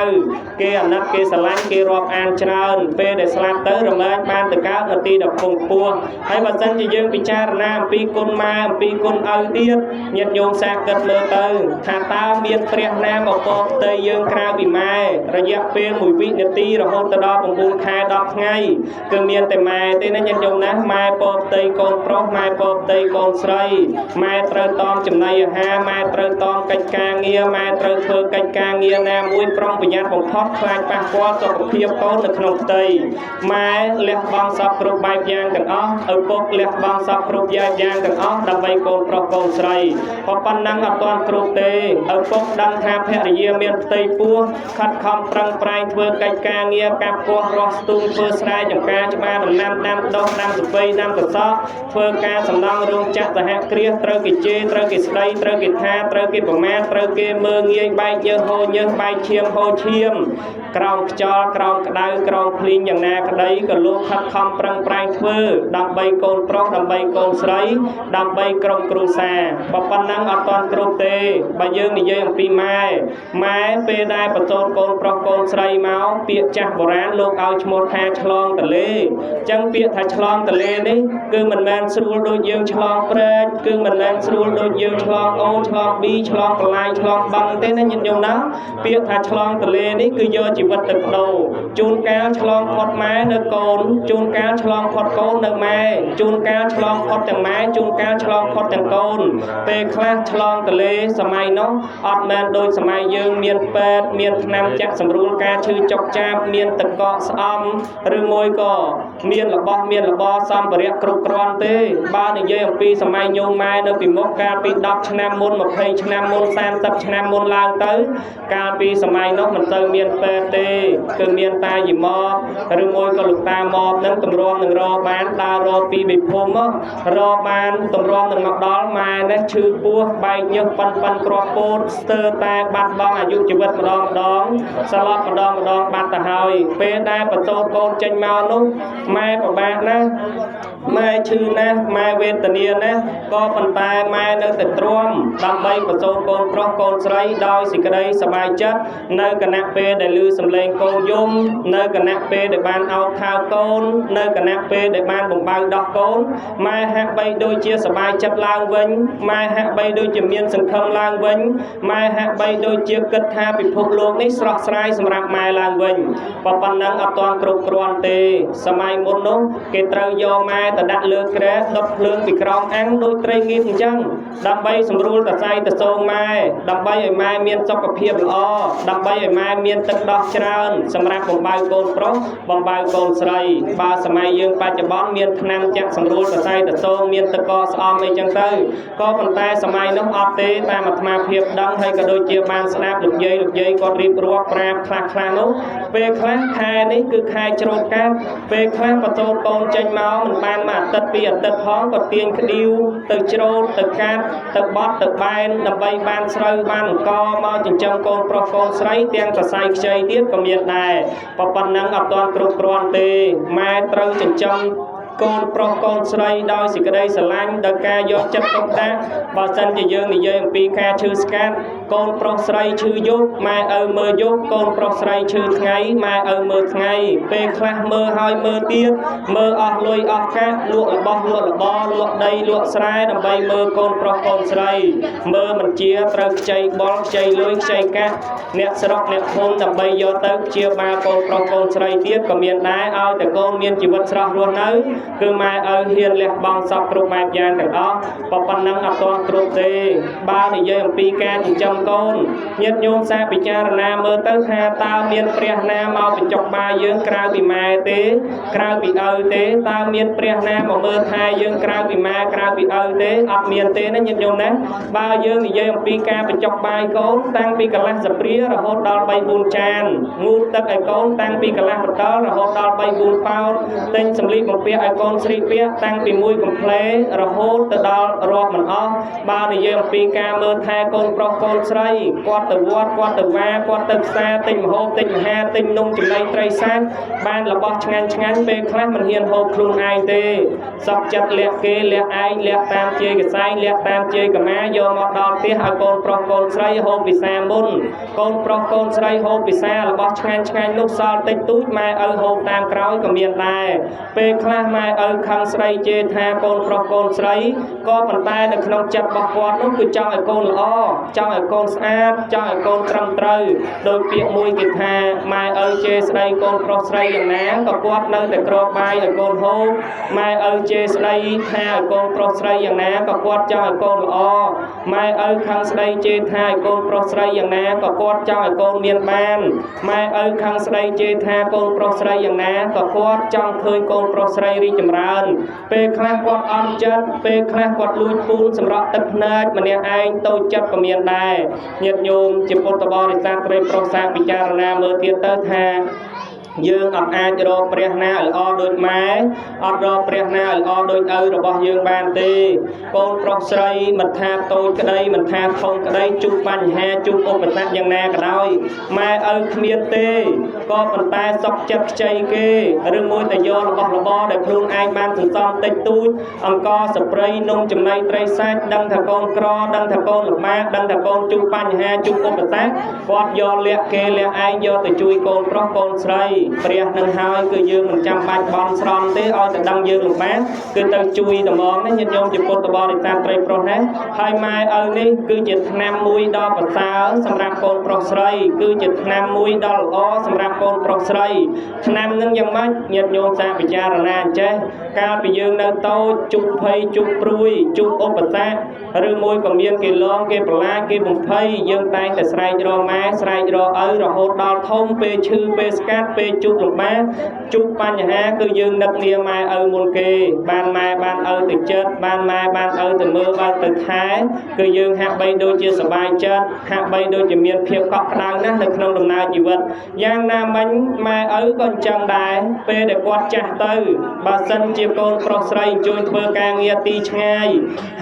គេអាណិតគេស្រឡាញ់គេរាប់អានច្រើនពេលដែលស្លាប់ទៅរមែងបានទៅកើតនៅទីដ៏ខ្ពង់ខ្ពស់ ហើយបើសិនជាយើងពិចារណាអំពីគុណម៉ែអំពីគុណឪទៀតញាតិញោមសាគិតមើលទៅថាតើមានព្រះណាមកពរផ្ទៃយើងក្រៅពីម៉ែរយៈពេល1វិនាទីរហូតទៅដល់9ខែ10ថ្ងៃគឺមានតែម៉ែទេណាញាតិញោមណាម៉ែពរផ្ទៃកូនប្រុសម៉ែពរផ្ទៃកូនស្រីម៉ែត្រូវតមចំណីអាហារម៉ែត្រូវតមកិច្ចការងារម៉ែត្រូវធ្វើកិច្ចការងារណាមួយប្រុងប្រយ័ត្នបំផុតខ្លាចប៉ះពាល់សុខភាពកូននៅក្នុងផ្ទៃម៉ែលះបង់សពគ្រប់បែបយ៉ាងទាំងអស់ឪពុកលះបង់សពគ្រប់យ៉ាងទាំងអស់ដើម្បីកូនប្រុសកូនស្រីប៉ុណ្ណឹងអត់ទាន់គ្រប់ទេឪពុកដឹងថាភរិយាមានផ្ទៃពោះខិតខំប្រឹងប្រែងធ្វើកិច្ចការងារកាប់ពោះរស់ស្ទូងធ្វើស្រែចម្ការច្បារដំណាំដាំដុះដាំស្ពៃដាំកសក់ធ្វើការសំណង់រោងចក្រសហគ្រាសត្រូវគេជេរត្រូវគេស្ដីត្រូវគេថាត្រូវគេប្រមាថត្រូវគេមើងងាយបែកញើសហូរញើសបែកឈាមហូរឈាមក្រោមខ្យល់ក្រោមក្តៅក្រោមភ្លៀងយ៉ាងណាក្តីក៏លោកខិតខំប្រឹងប្រែងធ្វើដើម្បីកូនប្រុសដើម្បីកូនស្រីដើម្បីក្រុមគ្រួសារប៉ុណ្ណឹងអត់ទាន់គ្រប់ទេបើយើងនិយាយអំពីម៉ែម៉ែពេលដែលប្រសូតកូនប្រុសកូនស្រីមកពាក្យចាស់បុរាណលោកឲ្យឈ្មោះថាឆ្លងទលេអញ្ចឹងពាក្យថាឆ្លងទលេនេះគឺមិនមែនស្រួលដូចយើងឆ្លងព្រែកគឺមិនមែនស្រួលដូចយើងឆ្លងអូឆ្លងប៊ីឆ្លងបន្លាយឆ្លងបឹងទេណាញាតិញោមណាពាក្យថាឆ្លងទលេនេះគឺយកជីវិតទៅបដូរជួនកាលឆ្លងផុតម៉ែនៅកូនជួនកាលឆ្លងផុតកូននៅម៉ែជួនកាលឆ្លងផុតទាំងម៉ែជួនកាលឆ្លងផុតទាំងកូនពេលខ្លះឆ្លងទលេសម័យនោះអត់មែនដូចសម័យយើងមានពេទ្យមានថ្នាំចាក់សម្រួលការឈឺចុកចាប់មានទឹកកកស្អំឬមួយក៏មានរបស់មានរបរសម្ភារៈគ្រប់គ្រាន់ទេបើនិយាយអំពីសម័យញោមម៉ែនៅពីមុខកាលពី10ឆ្នាំមុន20ឆ្នាំមុន30ឆ្នាំមុនឡើងទៅកាលពីសម័យនោះមិនសូវមានពេទ្យទេគឺមានតាយីមកឬមួយក៏លោកតាមកនឹងតម្រាំនឹងរបានដើររពីបិភូមិរបានតម្រាំនឹងមកដល់ម៉ែនេះឈឺពោះបែកញើសប៉ិនប៉ិនគ្រាប់ពោតស្ទើរតែបាត់បង់អាយុជីវិតម្ដងម្ដងស្លាប់ម្ដងម្ដងបាត់ទៅហើយពេលដែលបន្ទោកូនចេញមកនោះម៉ែពិបាកណាស់ម៉ែឈឺណាស់ម៉ែវេទនាណាស់ក៏ប៉ុន្តែម៉ែនៅតែទ្រាំដើម្បីប្រសូតកូនប្រុសកូនស្រីដោយសេចក្តីសប្បាយចិត្តនៅគណៈពេលដែលឮសំឡេងកូនយំនៅគណៈពេលដែលបានអោបថើបកូននៅគណៈពេលដែលបានបំបៅដោះកូនម៉ែហាក់បីដូចជាសប្បាយចិត្តឡើងវិញម៉ែហាក់បីដូចជាមានសង្ឃឹមឡើងវិញម៉ែហាក់បីដូចជាគិតថាពិភពលោកនេះស្រស់ស្រាយសម្រាប់ម៉ែឡើងវិញប៉ុណ្ណឹងអត់ទាន់គ្រប់គ្រាន់ទេសម័យមុននោះគេត្រូវយកម៉ែទៅដាក់លើគ្រែដុតភ្លើងពីក្រោមអាំងដូចត្រីងៀតអញ្ចឹងដើម្បីសម្រួលតសៃតសោងម៉ែដើម្បីឲ្យម៉ែមានសុខភាពល្អដើម្បីឲ្យម៉ែមានទឹកដោះច្រើនសម្រាប់បំបៅកូនប្រុសបំបៅកូនស្រីបើសម័យយើងបច្ចុប្បន្នមានថ្នាំចាក់សម្រួលតសៃតសោងមានទឹកកកស្អំអីចឹងទៅក៏ប៉ុន្តែសម័យនោះអត់ទេតាមអាត្មាភាពដឹងហើយក៏ដូចជាបានស្ដាប់លោកយាយគាត់រៀបរាប់ប្រាប់ខ្លះខ្លះនោះពេលខ្លះខែនេះគឺខែច្រូតកាត់ពេលខ្លះបន្ទោកូនចេញមកមិនបានមួយអាទិត្យពីរអាទិត្យផងក៏ទាញក្ដៀវទៅច្រូតទៅកាត់ទៅបត់ទៅបែនដើម្បីបានស្រូវបានអង្គមកចិញ្ចឹមកូនប្រុសកូនស្រីទាំងសរសៃខ្ចីទៀតក៏មានដែរប៉ុណ្ណឹងអត់ទាន់គ្រប់គ្រាន់ទេម៉ែត្រូវចិញ្ចឹមកូនប្រុសកូនស្រីដោយសេចក្តីស្រឡាញ់ដោយការយកចិត្តទុកដាក់បើសិនជាយើងនិយាយអំពីការឈឺស្កាត់កូនប្រុសស្រីឈឺយប់ម៉ែឪមើលយប់កូនប្រុសស្រីឈឺថ្ងៃម៉ែឪមើលថ្ងៃពេលខ្លះមើលហើយមើលទៀតមើលអស់លុយអស់កាក់លក់របស់លក់របរលក់ដីលក់ស្រែដើម្បីមើលកូនប្រុសកូនស្រីមើលមិនជាត្រូវខ្ចីបុលខ្ចីលុយខ្ចីកាក់អ្នកស្រុកអ្នកភូមិដើម្បីយកទៅព្យាបាលកូនប្រុសកូនស្រីទៀតក៏មានដែរឲ្យតែកូនមានជីវិតស្រស់រស់នៅគឺម៉ែឪហ៊ានលះបង់សពគ្រប់បែបយ៉ាងទាំងអស់ប៉ុណ្ណឹងអត់ទាន់គ្រប់ទេបើនិយាយអំពីការចិញ្ចឹមកូនញាតិញោមសាពិចារណាមើលទៅថាតើមានព្រះណាមកបញ្ចុកបាយយើងក្រៅពីម៉ែទេក្រៅពីឪទេតើមានព្រះណាមកមើលថែយើងក្រៅពីម៉ែក្រៅពីឪទេអត់មានទេណាញាតិញោមណាបើយើងនិយាយអំពីការបញ្ចុកបាយកូនតាំងពីកន្លះស្ព្រារហូតដល់3 4ចានងូតទឹកឲ្យកូនតាំងពីកន្លះបតលរហូតដល់3 4ប៉ោតទិញសម្លៀកបំពាក់ឲ្យកូនស្រីពាក់តាំងពីមួយកំផ្លេរហូតទៅដល់រាប់មិនអស់បើនិយាយអំពីការមើលថែកូនប្រុសកូនស្រីគាត់ទៅវត្តគាត់ទៅវាគាត់ទៅផ្សារទិញម្ហូបទិញអាហារទិញនំចំណីត្រីសាច់បានរបស់ឆ្ងាញ់ឆ្ងាញ់ពេលខ្លះមិនហ៊ានហូបខ្លួនឯងទេសក់ចិត្តលាក់គេលាក់ឯងលាក់តាមជាយកសែងលាក់តាមជាយកម៉ាយកមកដល់ផ្ទះឲ្យកូនប្រុសកូនស្រីហូបពិសាមុនកូនប្រុសកូនស្រីហូបពិសារបស់ឆ្ងាញ់ឆ្ងាញ់នោះសល់តិចតួចម៉ែឪហូបតាមក្រោយក៏មានដែរពេលខ្លះ ម៉ែឪខឹងស្រីជេរថាកូនប្រុសកូនស្រីក៏ប៉ុន្តែនៅក្នុងចិត្តរបស់គាត់នោះគឺចង់ឲ្យកូនល្អចង់ឲ្យកូនស្អាតចង់ឲ្យកូនត្រឹមត្រូវដោយពាក្យមួយគេថាម៉ែឪជេរស្ដីកូនប្រុសស្រីយ៉ាងណាក៏គាត់នៅតែក្របាយឲ្យកូនហូបម៉ែឪជេរស្ដីថាឲ្យកូនប្រុសស្រីយ៉ាងណាក៏គាត់ចង់ឲ្យកូនល្អម៉ែឪខឹងស្ដីជេរថាឲ្យកូនប្រុសស្រីយ៉ាងណាក៏គាត់ចង់ឲ្យកូនមានបានម៉ែឪខឹងស្ដីជេរថាកូនប្រុសស្រីយ៉ាងណាក៏គាត់ចង់ឃើញកូនប្រុសស្រីរីកចម្រើនពេលខ្លះគាត់អន់ចិត្តពេលខ្លះគាត់លួចពូនសម្រក់ទឹកភ្នែកម្នាក់ឯងតូចចិត្តក៏មានដែរញាតិញោមជាពុទ្ធបរិស័ទត្រីប្រុសសាពិចារណាមើលទៀតទៅថាយើងអត់អាចរកព្រះណាឲ្យល្អដូចម៉ែអត់រកព្រះណាឲ្យល្អដូចឪរបស់យើងបានទេកូនប្រុសស្រីមិនថាតូចក្តីមិនថាធំក្តីជួបបញ្ហាជួបឧបសគ្គយ៉ាងណាក៏ដោយម៉ែឪគ្មានទេក៏ប៉ុន្តែសុខចិត្តខ្ចីគេឬមួយតែយករបស់របរដែលខ្លួនឯងបានសន្សំតិចតួចអង្គសប្រៃនំចំណីត្រីសាច់ដឹងថាកូនក្រដឹងថាកូនលំបាកដឹងថាកូនជួបបញ្ហាជួបឧបសគ្គគាត់យកលាក់គេលាក់ឯងយកទៅជួយកូនប្រុសកូនស្រីព្រះនឹងហើយគឺយើងមិនចាំបាច់បន់ស្រន់ទេឲ្យតែដឹងយើងលំបាកគឺទៅជួយត្មងណាញាតិញោមជាពុទ្ធបរិស័ទត្រីប្រុសណាហើយម៉ែឪនេះគឺជាថ្នាំមួយដ៏ប្រសើរសម្រាប់កូនប្រុសស្រីគឺជាថ្នាំមួយដ៏ល្អសម្រាប់កូនប្រុសស្រីថ្នាំនឹងយ៉ាងម៉េចញាតិញោមសាពិចារណាអញ្ចេះកាលពីយើងនៅតូចជុកភ័យជុកព្រួយជុកឧបសគ្គឬមួយក៏មានគេលងគេប្រឡាចគេបំភ័យយើងតែងតែស្រែករកម៉ែស្រែករកឪរហូតដល់ធំពេលឈឺពេលស្កាត់ពេលជួបលំបាកជួបបញ្ហាគឺយើងនឹកនាម៉ែឪមុនគេបានម៉ែបានឪទៅចិត្តបានម៉ែបានឪទៅមើលបើទៅថែគឺយើងហាក់បីដូចជាសប្បាយចិត្តហាក់បីដូចជាមានភាពកក់ក្ដៅណាស់នៅក្នុងដំណើរជីវិតយ៉ាងណាមិញម៉ែឪក៏អញ្ចឹងដែរពេលដែលគាត់ចាស់ទៅបើសិនជាកូនប្រុសស្រីជួយធ្វើការងារទីឆ្ងាយ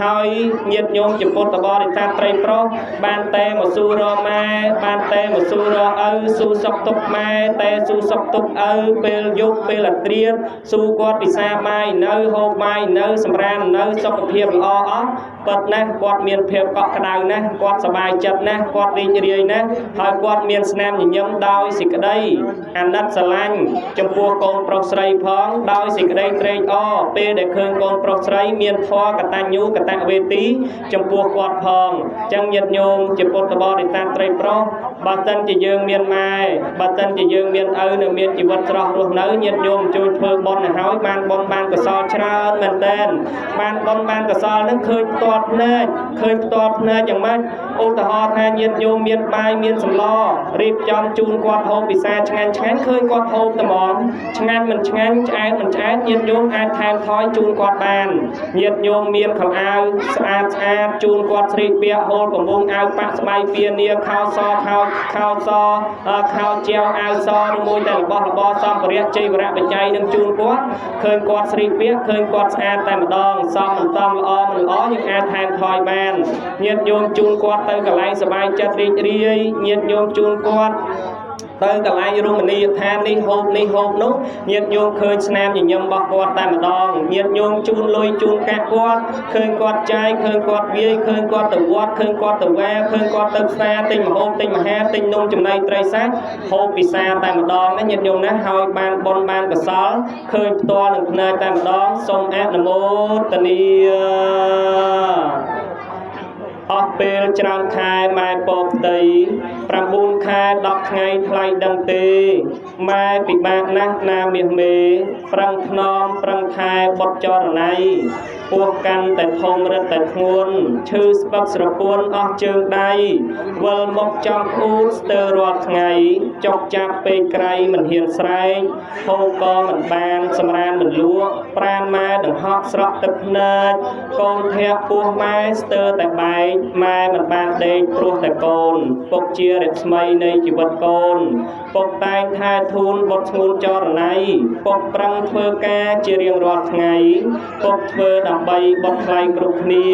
ហើយញាតិញោមជាពុទ្ធបរិស័ទត្រីប្រុសបានតែមកសួររកម៉ែបានតែមកសួររកឪសួរសុខទុក្ខម៉ែតែសួរសុខទុក្ខឪពេលយប់ពេលអាត្រៀតសួរគាត់ពិសាបាយនៅហូបបាយនៅសម្រាននៅសុខភាពល្អអត់ពិតណាស់គាត់មានភាពកក់ក្ដៅណាស់គាត់សប្បាយចិត្តណាស់គាត់រីករាយណាស់ហើយគាត់មានស្នាមញញឹមដោយសេចក្តីអាណិតស្រឡាញ់ចំពោះកូនប្រុសស្រីផងដោយសេចក្តីត្រេកអរពេលដែលឃើញកូនប្រុសស្រីមានធម៌កតញ្ញូកតវេទីចំពោះគាត់ផងចឹងញាតិញោមជាពុទ្ធបរិស័ទត្រីប្រុសបើសិនជាយើងមានម៉ែបើសិនជាយើងមានឪនៅមានជីវិតស្រស់រស់នៅញាតិញោមជួយធ្វើបុណ្យឲ្យហើយបានបុណ្យបានកុសលច្រើនមែនទែនបានបុណ្យបានកុសលនឹងឃើញផ្ទាល់ភ្នែកឃើញផ្ទាល់ភ្នែកយ៉ាងម៉េចឧទាហរណ៍ថាញាតិញោមមានបាយមានសម្លរៀបចំជូនគាត់ហូបពិសាឆ្ងាញ់ឆ្ងាញ់ឃើញគាត់ហូបត្មងឆ្ងាញ់មិនឆ្ងាញ់ឆ្អែតមិនឆ្អែតញាតិញោមអាចថែមថយជូនគាត់បានញាតិញោមមានខោអាវស្អាតស្អាតជូនគាត់ស្លៀកពាក់ហូលកំពុងអាវប៉ាក់ស្បៃពៀនាខោសខោខោសខោជាវអាវសឬមួយតែរបស់របរសម្ភារៈជ័យវរៈបច្ច័យនឹងជូនគាត់ឃើញគាត់ស្លៀកពាក់ឃើញគាត់ស្អាតតែម្ដងសមមិនសមល្អមិនល្អយើងអាចថែមថយបានញាតិញោមជូនគាត់ទៅកន្លែងសប្បាយចិត្តរីករាយញាតិញោមជូនគាត់ទៅកន្លែងរមណីយដ្ឋាននេះហូបនេះហូបនោះញាតិញោមឃើញស្នាមញញឹមរបស់គាត់តែម្ដងញាតិញោមជូនលុយជូនកាក់គាត់ឃើញគាត់ចាយឃើញគាត់វាយឃើញគាត់ទៅវត្តឃើញគាត់ទៅវ៉ាឃើញគាត់ទៅផ្សារទិញម្ហូបទិញអាហារទិញនំចំណីត្រីសាច់ហូបពិសាតែម្ដងណាញាតិញោមណាហើយបានបុណ្យបានកុសលឃើញផ្ទាល់នឹងភ្នែកតែម្ដងសូមអនុមោទនាអស់ពេលច្រើនខែម៉ែពកផ្ទៃ9ខែ10ថ្ងៃថ្លៃដឹងទេម៉ែពិបាកណាស់ណាមាសមេប្រឹងថ្នមប្រឹងថែបុតចរណៃពោះកាន់តែធំរឹតតែធ្ងន់ឈឺស្ពឹកស្រពួនអស់ជើងដៃវិលមកចំអ៊ូតស្ទើររាល់ថ្ងៃចុកចាប់ពេកក្រៃមិនហ៊ានស្រែកហូបក៏មិនបានសម្រានមិនលក់ប្រានម៉ែដង្ហក់ស្រក់ទឹកភ្នែកកូនធាក់ពោះម៉ែស្ទើរតែបែកម៉ែមិនបានដេកព្រោះតែកូនពុកជារស្មីនៃជីវិតកូនពុកតែងថែធូនបុតស្ងួនចរណៃពុកប្រឹងធ្វើការជារៀងរាល់ថ្ងៃពុកធ្វើដើម្បីបុតថ្លៃគ្រប់គ្នា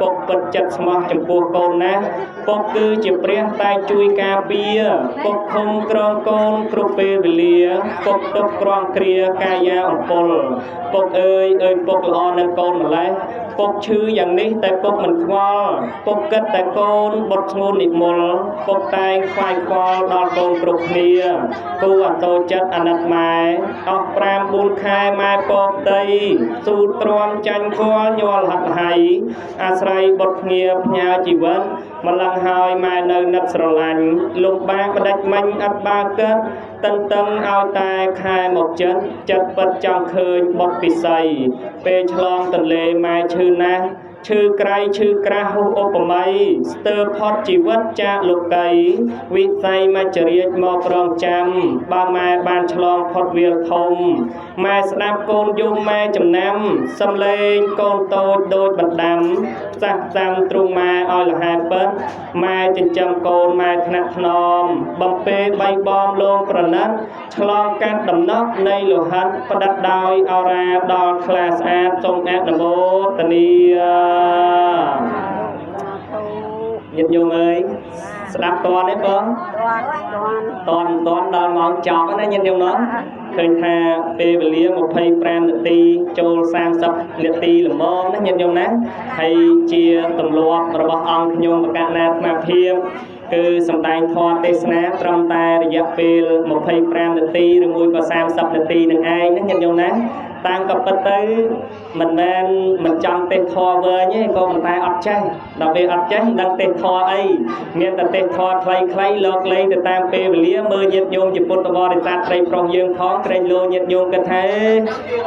ពុកពិតចិត្តស្មោះចំពោះកូនណាស់ពុកគឺជាព្រះតែជួយការពារពុកឃុំក្រងកូនគ្រប់ពេលវេលាពុកទុកក្រងគ្រាកាយាអំពលពុកអើយអើយពុកល្អនឹងកូនម្លេះ ពុកឈឺយ៉ាងនេះតែពុកមិនខ្វល់ពុកគិតតែកូនបុតស្ងួននិមលពុកតែងខ្វាយខ្វល់ដល់កូនគ្រប់គ្នាគូអតោចិត្តអាណិតម៉ែអស់5 4ខែម៉ែពកតីស៊ូទ្រាំចាញ់គល់ញ័រហត់ហៃអាស្រ័យបុតគ្នាផ្ញើជីវិតម្លឹងហើយម៉ែនៅនឹកស្រឡាញ់លំបាកម្ដេចមិញអត់បាគិតតន្ទឹងឲ្យតែខែមកចិត្តចិត្តពិតចង់ឃើញបុតពិសីពេលឆ្លងទន្លេម៉ែឈឺណាស់ឈឺក្រៃឈឺក្រាស់ហុសឧបមាស្ទើរផុតជីវិតចាកលោកីវិស័យមច្ចរាជមករងចាំបើម៉ែបានឆ្លងផុតវាលធំម៉ែស្ដាប់កូនយំម៉ែចំណាំសំលេងកូនតូចដូចបណ្ដាំផ្សះផ្សាំទ្រូងម៉ែឲ្យលហែពិតម៉ែចិញ្ចឹមកូនម៉ែថ្នាក់ថ្នមបំពេបីបងលងប្រណិតឆ្លងកាត់ដំណក់នៃលោហិតផ្ដិតដោយអរាដល់ថ្លាស្អាតសូមអនុមោទនាញាតិញោមអើយស្ដាប់តន់ទេបងតន់តន់ដល់ម៉ោងចប់ណាញាតិញោមណោះឃើញថាពេលវេលា25នាទីចូល30នាទីល្មមណាញាតិញោមណាហើយជាទម្លាប់របស់អង្គខ្ញុំបកណាអាត្មាភាពគឺសម្ដែងធម៌ទេសនាត្រឹមតែរយៈពេល25នាទីឬមួយក៏30នាទីនឹងឯងណាញាតិញោមណាតាមក៏ពិតទៅមិនមែនមិនចង់ទេសធម៌វែងទេក៏ប៉ុន្តែអត់ចេះដល់ពេលអត់ចេះមិនដឹងទេសធម៌អីមានតែទេសធម៌ខ្លីៗលោកលែងទៅតាមពេលវេលាមើលញាតិញោមជាពុទ្ធបរិស័ទត្រីប្រុសយើងផងក្រែងលោញាតិញោមគិតថា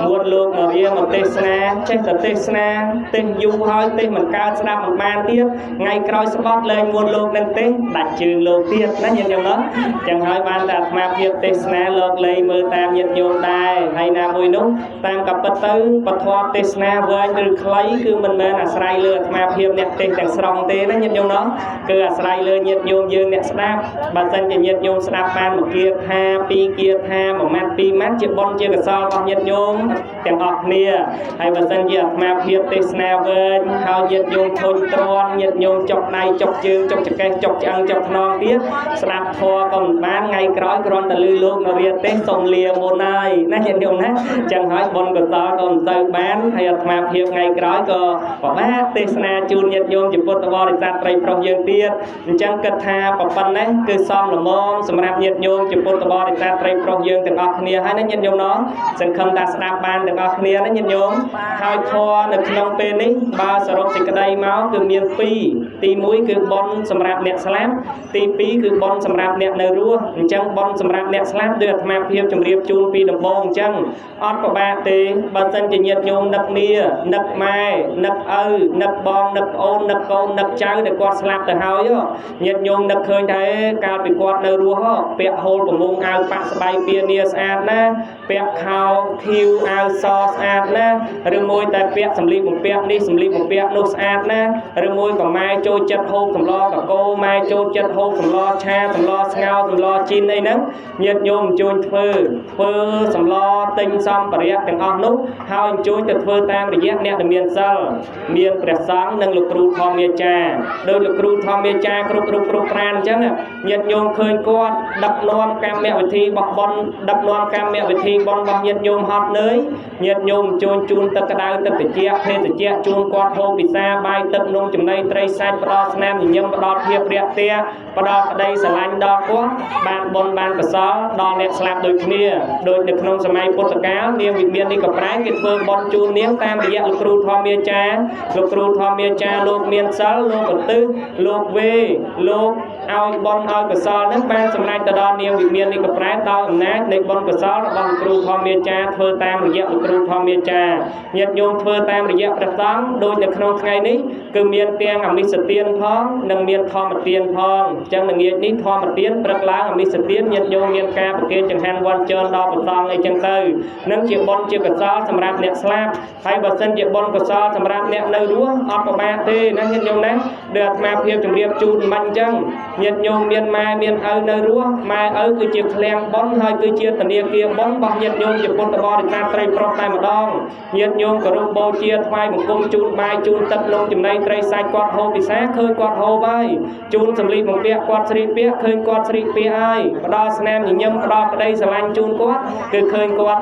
មួនលោកមករៀមកទេសនាចេះតែទេសនាទេសយូរហើយទេសមិនកើតស្ដាប់មិនបានទៀតថ្ងៃក្រោយស្បត់លែងមួនលោកនឹងទេសដាច់ជើងលោកទៀតណាញាតិញោមណោះចឹងហើយបានតែអាត្មាភាពទេសនាលោកលែងមើលតាមញាតិញោមដែរហើយណាមួយនោះតាមក៏ពិតទៅពធទេសនាវែងឬខ្លីគឺមិនមែនអាស្រ័យលើអាត្មាភាពអ្នកទេសទាំងស្រុងទេណាញាតិញោមណោះគឺអាស្រ័យលើញាតិញោមយើងអ្នកស្ដាប់បើសិនជាញាតិញោមស្ដាប់បានមួយគាថាពីរគាថាមួយម៉ាត់ពីរម៉ាត់ជាបុណ្យជាកុសលរបស់ញាតិញោមទាំងអស់គ្នាហើយបើសិនជាអាត្មាភាពទេសនាវែងហើយញាតិញោមធុញទ្រាន់ញាតិញោមចុកដៃចុកជើងចុកចង្កេះចុកឆ្អឹងចុកខ្នងទៀតស្ដាប់ធម៌ក៏មិនបានថ្ងៃក្រោយគ្រាន់តែឮលោកនរាទេសសូមលាមុនហើយណាញាតិញោមណាចឹងហើយបុណ្យកុសលក៏មិនទៅបានហើយអាត្មាភាពថ្ងៃក្រោយក៏ប្របាទទេសនាជូនញាតិញោមជាពុទ្ធបរិស័ទត្រីប្រុសយើងទៀតអញ្ចឹងគិតថាប៉ុណ្ណេះគឺសមល្មមសម្រាប់ញាតិញោមជាពុទ្ធបរិស័ទត្រីប្រុសយើងទាំងអស់គ្នាហើយណាញាតិញោមណោះសង្ឃឹមថាស្ដាប់បានទាំងអស់គ្នាណាញាតិញោមហើយធម៌នៅក្នុងពេលនេះបើសរុបសេចក្តីមកគឺមានពីរទី1គឺបុណ្យសម្រាប់អ្នកស្លាប់ទី2គឺបុណ្យសម្រាប់អ្នកនៅរស់អញ្ចឹងបុណ្យសម្រាប់អ្នកស្លាប់ដោយអាត្មាភាពជម្រាបជូនពីដំបូងអញ្ចឹងអត់ពិបាកទេបើសិនជាញាតិញោមនឹកនានឹកម៉ែនឹកឪនឹកបងនឹកប្អូននឹកកូននឹកចៅដែលគាត់ស្លាប់ទៅហើយញាតិញោមនឹកឃើញថាកាលពីគាត់នៅរស់ពាក់ហូលប្រមងអាវប៉ាក់ស្បៃពៀនាស្អាតណាស់ពាក់ខោខៀវអាវសស្អាតណាស់ឬមួយតែពាក់សម្លៀកបំពាក់នេះសម្លៀកបំពាក់នោះស្អាតណាស់ឬមួយក៏ម៉ែចូលចិត្តហូបសម្លកកោម៉ែចូលចិត្តហូបសម្លឆាសម្លស្ងោរសម្លជីនអីហ្នឹងញាតិញោមអញ្ជើញធ្វើសម្លទិញសម្ភារៈទាំងអស់នោះហើយអញ្ជើញទៅធ្វើតាមរយៈអ្នកដែលមានសិលមានព្រះសង្ឃនិងលោកគ្រូធម្មយាចារ្យដោយលោកគ្រូធម្មយាចារ្យគ្រប់រូបគ្រប់ប្រានអញ្ចឹងញាតិញោមឃើញគាត់ដឹកនាំកម្មវិធីបោះបុណ្យដឹកនាំកម្មវិធីបុណ្យរបស់ញាតិញោមហត់នឿយញាតិញោមអញ្ជើញជូនទឹកក្តៅទឹកត្រជាក់ភេសជ្ជៈជូនគាត់ហូបពិសាបាយទឹកនំចំណីត្រីសាច់ផ្ដល់ស្នាមញញឹមផ្ដល់ភាពរាក់ទាក់ផ្ដល់ក្តីស្រឡាញ់ដល់គាត់បានបុណ្យបានកុសលដល់អ្នកស្លាប់ដូចគ្នាដូចនៅក្នុងសម័យពុទ្ធកាលនាងវិមាននេះក៏ប្រែគេធ្វើបុណ្យជូននាងតាមរយៈលោកគ្រូធម្មយាចារ្យលោកគ្រូធម្មយាចារ្យលោកមានសិលលោកឧទ្ទិសលោកវេលោកឲ្យបុណ្យឲ្យកុសលនឹងបានសម្រេចទៅដល់នាងវិមាននេះក៏ប្រែដោយអំណាចនៃបុណ្យកុសលរបស់លោកគ្រូធម្មយាចារ្យធ្វើតាមរយៈលោកគ្រូធម្មយាចារ្យញាតិញោមធ្វើតាមរយៈព្រះសង្ឃដូចនៅក្នុងថ្ងៃនេះគឺមានទាំងអមិសទានផងនិងមានធម្មទានផងអញ្ចឹងល្ងាចនេះធម្មទានព្រឹកឡើងអមិសទានញាតិញោមមានការប្រគេនចង្ហាន់វត្តជើដល់ព្រះសង្ឃអីចឹងទៅនឹងជាបុណ្យជាកុសលសម្រាប់អ្នកស្លាប់ហើយបើសិនជាបុណ្យកុសលសម្រាប់អ្នកនៅរស់អត់ប្រមាទទេណាញាតិញោមណាដោយអាត្មាភាពជម្រាបជូនមិនអញ្ចឹងញាតិញោមមានម៉ែមានឪនៅរស់ម៉ែឪគឺជាឃ្លាំងបុណ្យហើយគឺជាធនាគារបុណ្យរបស់ញាតិញោមជាពុទ្ធបរិស័ទត្រីប្រុសតែម្ដងញាតិញោមគោរពបូជាថ្វាយបង្គំជូនបាយជូនទឹកនំចំណីត្រីសាច់គាត់ហូបពិសាឃើញគាត់ហូបហើយជូនសម្លៀកបំពាក់គាត់ស្រីពាក់ឃើញគាត់ស្រីពាក់ហើយផ្ដល់ស្នាមញញឹមផ្ដល់ក្តីស្រឡាញ់ជូនគាត់គឺឃើញគាត់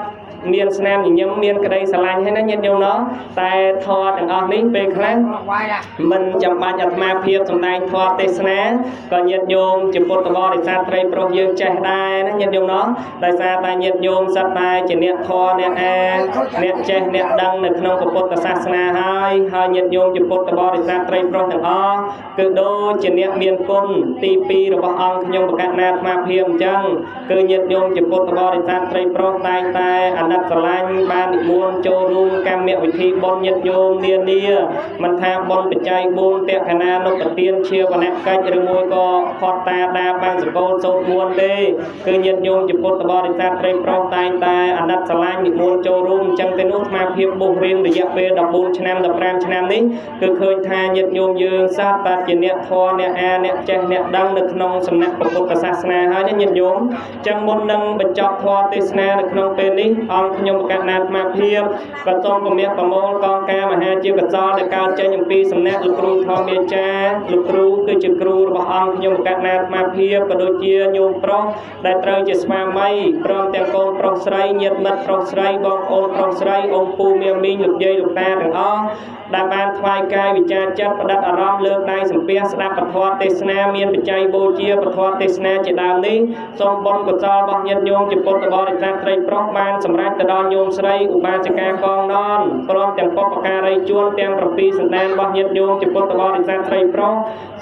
មានស្នាមញញឹមមានក្តីស្រឡាញ់ហើយណាញាតិញោមណោះតែធម៌ទាំងអស់នេះពេលខ្លះ មិនចាំបាច់អាត្មាភាពសម្ដែងធម៌ទេសនាក៏ញាតិញោមជាពុទ្ធបរិស័ទត្រីប្រុសយើងចេះដែរណាញាតិញោមណោះដោយសារតែញាតិញោមសត្វតែជាអ្នកធម៌អ្នកអាអ្នកចេះអ្នកដឹងនៅក្នុងពុទ្ធសាសនាហើយហើយញាតិញោមជាពុទ្ធបរិស័ទត្រីប្រុសទាំងអស់គឺដូចជាអ្នកមានគុណទី2របស់អង្គខ្ញុំបកណាអាត្មាភាពអញ្ចឹងគឺញាតិញោមជាពុទ្ធបរិស័ទត្រីប្រុសតែងតែអាណិតស្រឡាញ់បាននិមន្តចូលរួមកម្មវិធីបុណ្យញាតិញោមនានាមិនថាបុណ្យបច្ច័យ4តក្កណានុປទានជាវនកិច្ចឬមួយក៏ផតតាដាបានសកលសូត្រមន្តទេគឺញាតិញោមជាពុទ្ធបរិស័ទត្រីប្រុសតែងតែអាណិតស្រឡាញ់និមន្តចូលរួមអញ្ចឹងទេនោះអាត្មាភាពបុះរៀងរយៈពេល14ឆ្នាំ15ឆ្នាំនេះគឺឃើញថាញាតិញោមយើងសត្វតែជាអ្នកធម៌អ្នកអាអ្នកចេះអ្នកដឹងនៅក្នុងសំណាក់ពុទ្ធសាសនាហើយណាញាតិញោមអញ្ចឹងមុននឹងបញ្ចប់ធម៌ទេសនានៅក្នុងពេលនេះអង្គខ្ញុំបកណាអាត្មាភាពក៏សូមពមាសប្រមូលកងការមហាជាកសលដែលកើតចេញអំពីសំណាក់លោកគ្រូធម្មមេចាលោកគ្រូគឺជាគ្រូរបស់អង្គខ្ញុំបកណាអាត្មាភាពក៏ដូចជាញោមប្រុសដែលត្រូវជាស្វាមីព្រមទាំងកូនប្រុសស្រីញាតិមិត្តប្រុសស្រីបងប្អូនប្រុសស្រីអ៊ំពូមាមីងលោកយាយលោកតាទាំងអស់ដែលបានថ្វាយកាយវិចារចិត្តផ្ដិតអារម្មណ៍លើកដៃសំពះស្ដាប់ពធទេសនាមានបច្ច័យបូជាពធទេសនាជាដើមនេះសូមបុណ្យកុសលរបស់ញាតិញោមជាពុទ្ធបរិស័ទត្រីប្រុសបានសម្រេចទៅដល់ញោមស្រីឧបាសិកាកងននព្រមទាំងបុព្វការីជួនទាំង7សន្តានរបស់ញាតិញោមជាពុទ្ធបរិស័ទត្រីប្រុស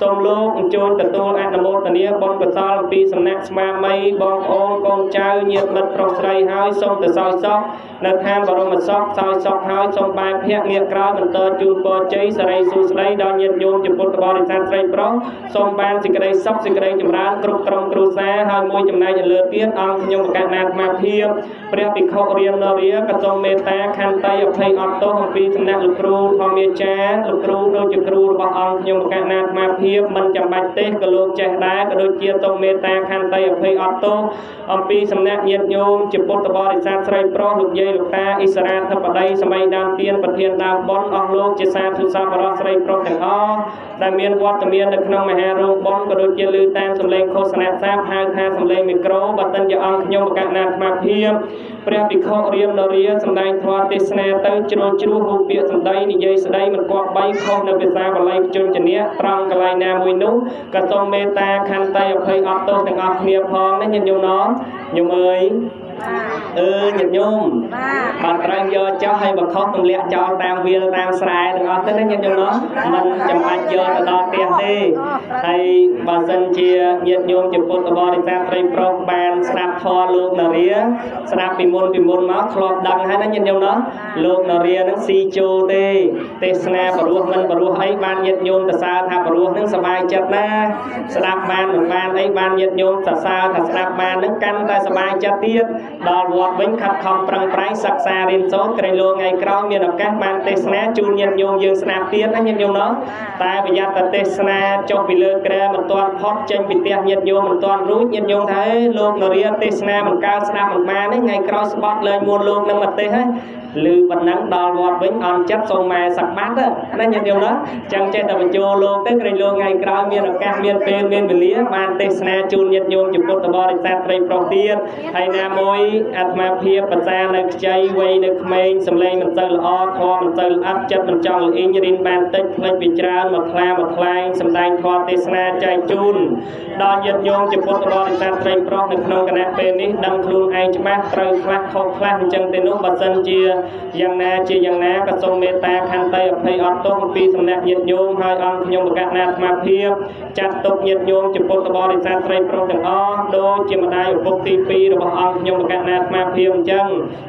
សូមលោកអញ្ជើញទទួលអនុមោទនាបុណ្យកុសលអំពីសំណាក់ស្វាមីបងប្អូនកូនចៅញាតិមិត្តប្រុសស្រីហើយសូមទៅសោយសុខនៅឋានបរមសុខសោយសុខហើយសូមបែរភ័ក្រងាកក្រោយបន្តជូនពរជ័យសិរីសួស្តីដល់ញាតិញោមជាពុទ្ធបរិស័ទស្រីប្រុសសូមបានសេចក្តីសុខសេចក្តីចម្រើនគ្រប់ក្រុមគ្រួសារហើយមួយចំណែកលើទៀតអង្គខ្ញុំបកណាអាត្មាភាពព្រះភិក្ខុរៀមនរាក៏សូមមេត្តាខន្តីអភ័យអត់ទោសអំពីសំណាក់លោកគ្រូធម្មចារ្យលោកគ្រូដូចជាគ្រូរបស់អង្គខ្ញុំបកណាអាត្មាភាពមិនចាំបាច់ទេក៏លោកចេះដែរក៏ដូចជាសូមមេត្តាខន្តីអភ័យអត់ទោសអំពីសំណាក់ញាតិញោមជាពុទ្ធបរិស័ទស្រីប្រុសលោកយាយលោកតាអិសរាធិបតីសម័យដើមទៀនប្រធានដើមបុណ្យអស់លោកជាសាធុសាបរោះស្រីប្រុសទាំងអស់ដែលមានវត្តមាននៅក្នុងមហារោងបុណ្យក៏ដូចជាឮតាមសម្លេងឃោសនាសាបហៅថាសម្លេងមីក្រូបើសិនជាអង្គខ្ញុំបកណាអាត្មាភាពព្រះភិក្ខុរៀមនរាសម្ដែងធម៌ទេសនាទៅជ្រុលជ្រួសហូបពាក្យសម្ដីនិយាយស្ដីមិនគប្បីខុសនៅភាសាបាលីជនជនៈត្រង់កន្លែងណាមួយនោះក៏សូមមេត្តាខន្តីអភ័យអត់ទោសទាំងអស់គ្នាផងណាញាតិញោមណញោមអើយអឺញាតិញោមបានត្រូវយកចោះឲ្យបខុសទម្លាក់ចោលតាមវាលតាមស្រែទាំងអស់ទៅណាញាតិញោមណមិនចាំបាច់យកទៅដល់ផ្ទះទេហើយបើសិនជាញាតិញោមជាពុទ្ធបរិស័ទត្រីប្រុសបានស្ដាប់ធម៌លោកនរាស្ដាប់ពីមុនមកធ្លាប់ដឹងហើយណាញាតិញោមណលោកនរានឹងស៊ីជោទេទេសនាបរោះមិនបរោះអីបានញាតិញោមសរសើរថាបរោះនឹងសប្បាយចិត្តណាស្ដាប់បានមិនបានអីបានញាតិញោមសរសើរថាស្ដាប់បាននឹងកាន់តែសប្បាយចិត្តទៀតដល់វត្តវិញខិតខំប្រឹងប្រែងសិក្សារៀនសូត្រក្រែងលោកថ្ងៃក្រោយមានឱកាសបានទេសនាជូនញាតិញោមយើងស្ដាប់ទៀតណាញាតិញោមណតែប្រយ័ត្នតែទេសនាចុះពីលើគ្រែមិនទាន់ផុតចេញពីផ្ទះញាតិញោមមិនទាន់រួចញាតិញោមថាលោកនរាទេសនាមិនកើតស្ដាប់មិនបានទេថ្ងៃក្រោយស្បត់លែងមួនលោកនឹងមកទេសហើយឮប៉ុណ្ណឹងដល់វត្តវិញអន់ចិត្តសូមម៉ែសឹកបាត់ណាញាតិញោមណាចឹងចេះតែបញ្ចូលលោកទៅក្រែងលោកថ្ងៃក្រោយមានឱកាសមានពេលមានវេលាបានទេសនាជូនញាតិញោមជាពុទ្ធបរិស័ទត្រីប្រុសទៀតហើយណាមួយអាត្មាភាពបសានៅខ្ចីវ័យនៅក្មេងសម្លេងមិនសូវល្អធម៌មិនសូវល្អិតចិត្តមិនចង់ល្អីងរៀនបានតិចភ្លេចពីច្រើនមកថ្លាមកថ្លែងសម្ដែងធម៌ទេសនាចែកជូនដល់ញាតិញោមជាពុទ្ធបរិស័ទត្រីប្រុសនៅក្នុងគណៈពេលនេះដឹងខ្លួនឯងច្បាស់ត្រូវខ្លះខុសខ្លះអញ្ចឹងទេនោះបើសិនជាយ៉ាងណាជាយ៉ាងណាក៏សូមមេត្តាខន្តីអភ័យអត់ទោសអំពីសំណាក់ញាតិញោមហើយអង្គខ្ញុំបកណាអាត្មាភាពចាត់ទុកញាតិញោមជាពុទ្ធបរិស័ទត្រីប្រុសទាំងអស់ដូចជាម្ដាយឪពុកទី2របស់អង្គខ្ញុំបកណាអាត្មាភាពអញ្ចឹង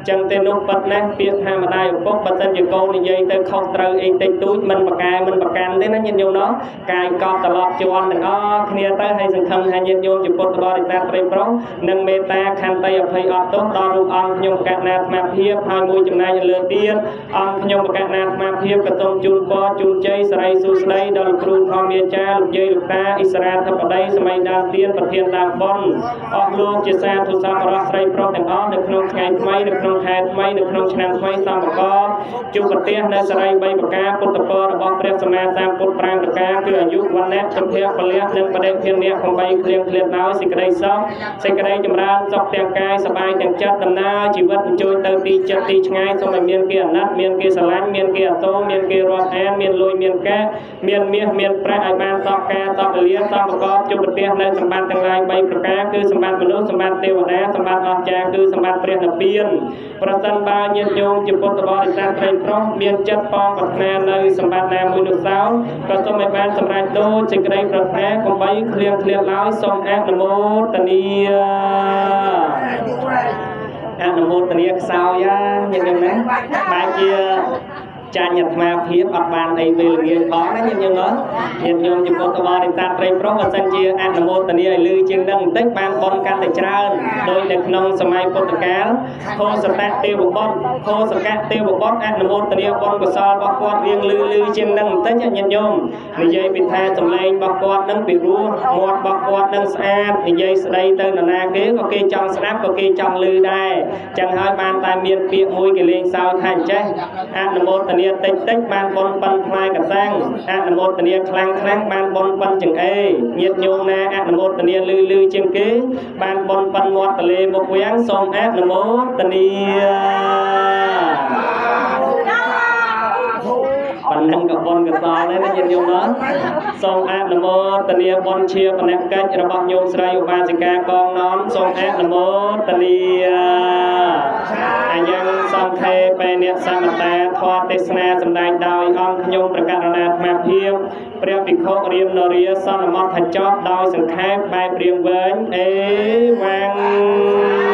ចឹងទេនោះពិតណាស់ពាក្យថាម្ដាយឪពុកបើសិនជាកូននិយាយទៅខុសត្រូវអីតិចតួចមិនប្រកែមិនប្រកាន់ទេណាញាតិញោមណោះកាយកប់ត្រឡប់ជាន់ទាំងអស់គ្នាទៅហើយសង្ឃឹមថាញាតិញោមជាពុទ្ធបរិស័ទត្រីប្រុសនឹងមេត្តាខន្តីអភ័យអត់ទោសដល់រូបអង្គខ្ញុំបកណាអាត្មាភាពហើយមួយចំណែកលើទៀតអង្គខ្ញុំបកណាអាត្មាភាពក៏សូមជូនពរជូនជ័យសិរីសួស្តីដល់គ្រូធម្មចារ្យលោកយាយលោកតាអិសរាធិបតីសម័យដើមទៀនប្រធានដើមបុណ្យអស់លោកជាសាធុសាបរោះស្រីប្រុសទាំងអស់នៅក្នុងថ្ងៃថ្មីនៅក្នុងខែថ្មីនៅក្នុងឆ្នាំថ្មីសំបកជួបប្រទះនៅសិរី3ប្រការពុទ្ធពររបស់ព្រះសម្មាសម្ពុទ្ធ5ប្រ ការគឺអាយុវណ្ណៈសុភៈពលៈនិងបដិភានៈកំបីគ្លៀងគ្លាតដោយសេចក្តីសុខសេចក្តីចម្រើនសុខទាំងកាយសប្បាយទាំងចិត្តដំណើរជីវិតអញ្ជើញទៅទីចិត្តទីឆ្ងាយសូមឲ្យមានគេអាណិតមានគេស្រឡាញ់មានគេអាទរមានគេរាប់អានមានលុយមានកាសមានមាសមានប្រាក់ឲ្យបានតបការតបវេលាតបប្រកបជួបប្រទះនៅសម្បត្តិទាំងឡាយ3ប្រការគឺសម្បត្តិមនុស្សសម្បត្តិទេវតាសម្បត្តិអស្ចារ្យគឺសម្បត្តិព្រះនិព្វានប្រសិនបើញាតិញោមជាពុទ្ធបរិស័ទត្រីប្រុសមានចិត្តប៉ងប្រាថ្នានៅសម្បត្តិណាមួយនោះសោក៏សូមឲ្យបានសម្រេចដូចសេចក្តីប្រាថ្នាកុំបីឃ្លៀងឃ្លាតឡើយសូមអនុមោទនាអនុមោទនាខ្សោយញាតិញោមណាបែរជាចាញ់អាត្មាភាពអត់បានអីពេលល្ងាចផងណាញាតិញោមញាតិញោមជាពុទ្ធបរិស័ទត្រីប្រុសបើសិនជាអនុមោទនាឲ្យលឺជាងនឹងបន្តិចបានបុណ្យកាន់តែច្រើនដោយនៅក្នុងសម័យពុទ្ធកាលខោសតៈទេវបុត្រខោសកៈទេវបុត្រអនុមោទនាបុណ្យកុសលរបស់គាត់រៀងលឺលឺជាងនឹងបន្តិចញាតិញោមនិយាយពីថាសម្លេងរបស់គាត់នឹងពីរោះមាត់របស់គាត់នឹងស្អាតនិយាយស្ដីទៅនរណាគេក៏គេចង់ស្ដាប់ក៏គេចង់លឺដែរចឹងហើយបានតែមានពាក្យមួយគេលេងសើចថាអញ្ចេះអនុមោទនាតិចតិចបានបុណ្យប៉ិនផ្លែកសាំងអនុមោទនាខ្លាំងខ្លាំងបានបុណ្យប៉ិនចង្អេញាតិញោមណាអនុមោទនាលឺលឺជាងគេបានបុណ្យប៉ិនមាត់ទលេមុខវាំងសូមអនុមោទនាប៉ុណ្ណឹងក៏បុណ្យកសលដែរណាញាតិញោមណាសូមអនុមោទនាបុណ្យជាបនកិច្ចរបស់ញោមស្រីឧបាសិកាកងណនសូមអនុមោទនាអញ្ចឹងសង្ខេបេនសមតាធម៌ទេសនាសម្ដែងដោយអង្គខ្ញុំប្រកាសណាអាត្មាភាពព្រះភិក្ខុរៀមនរាសន្មតថាចប់ដោយសង្ខេបបែបរៀងវែងអេវ៉ាំង។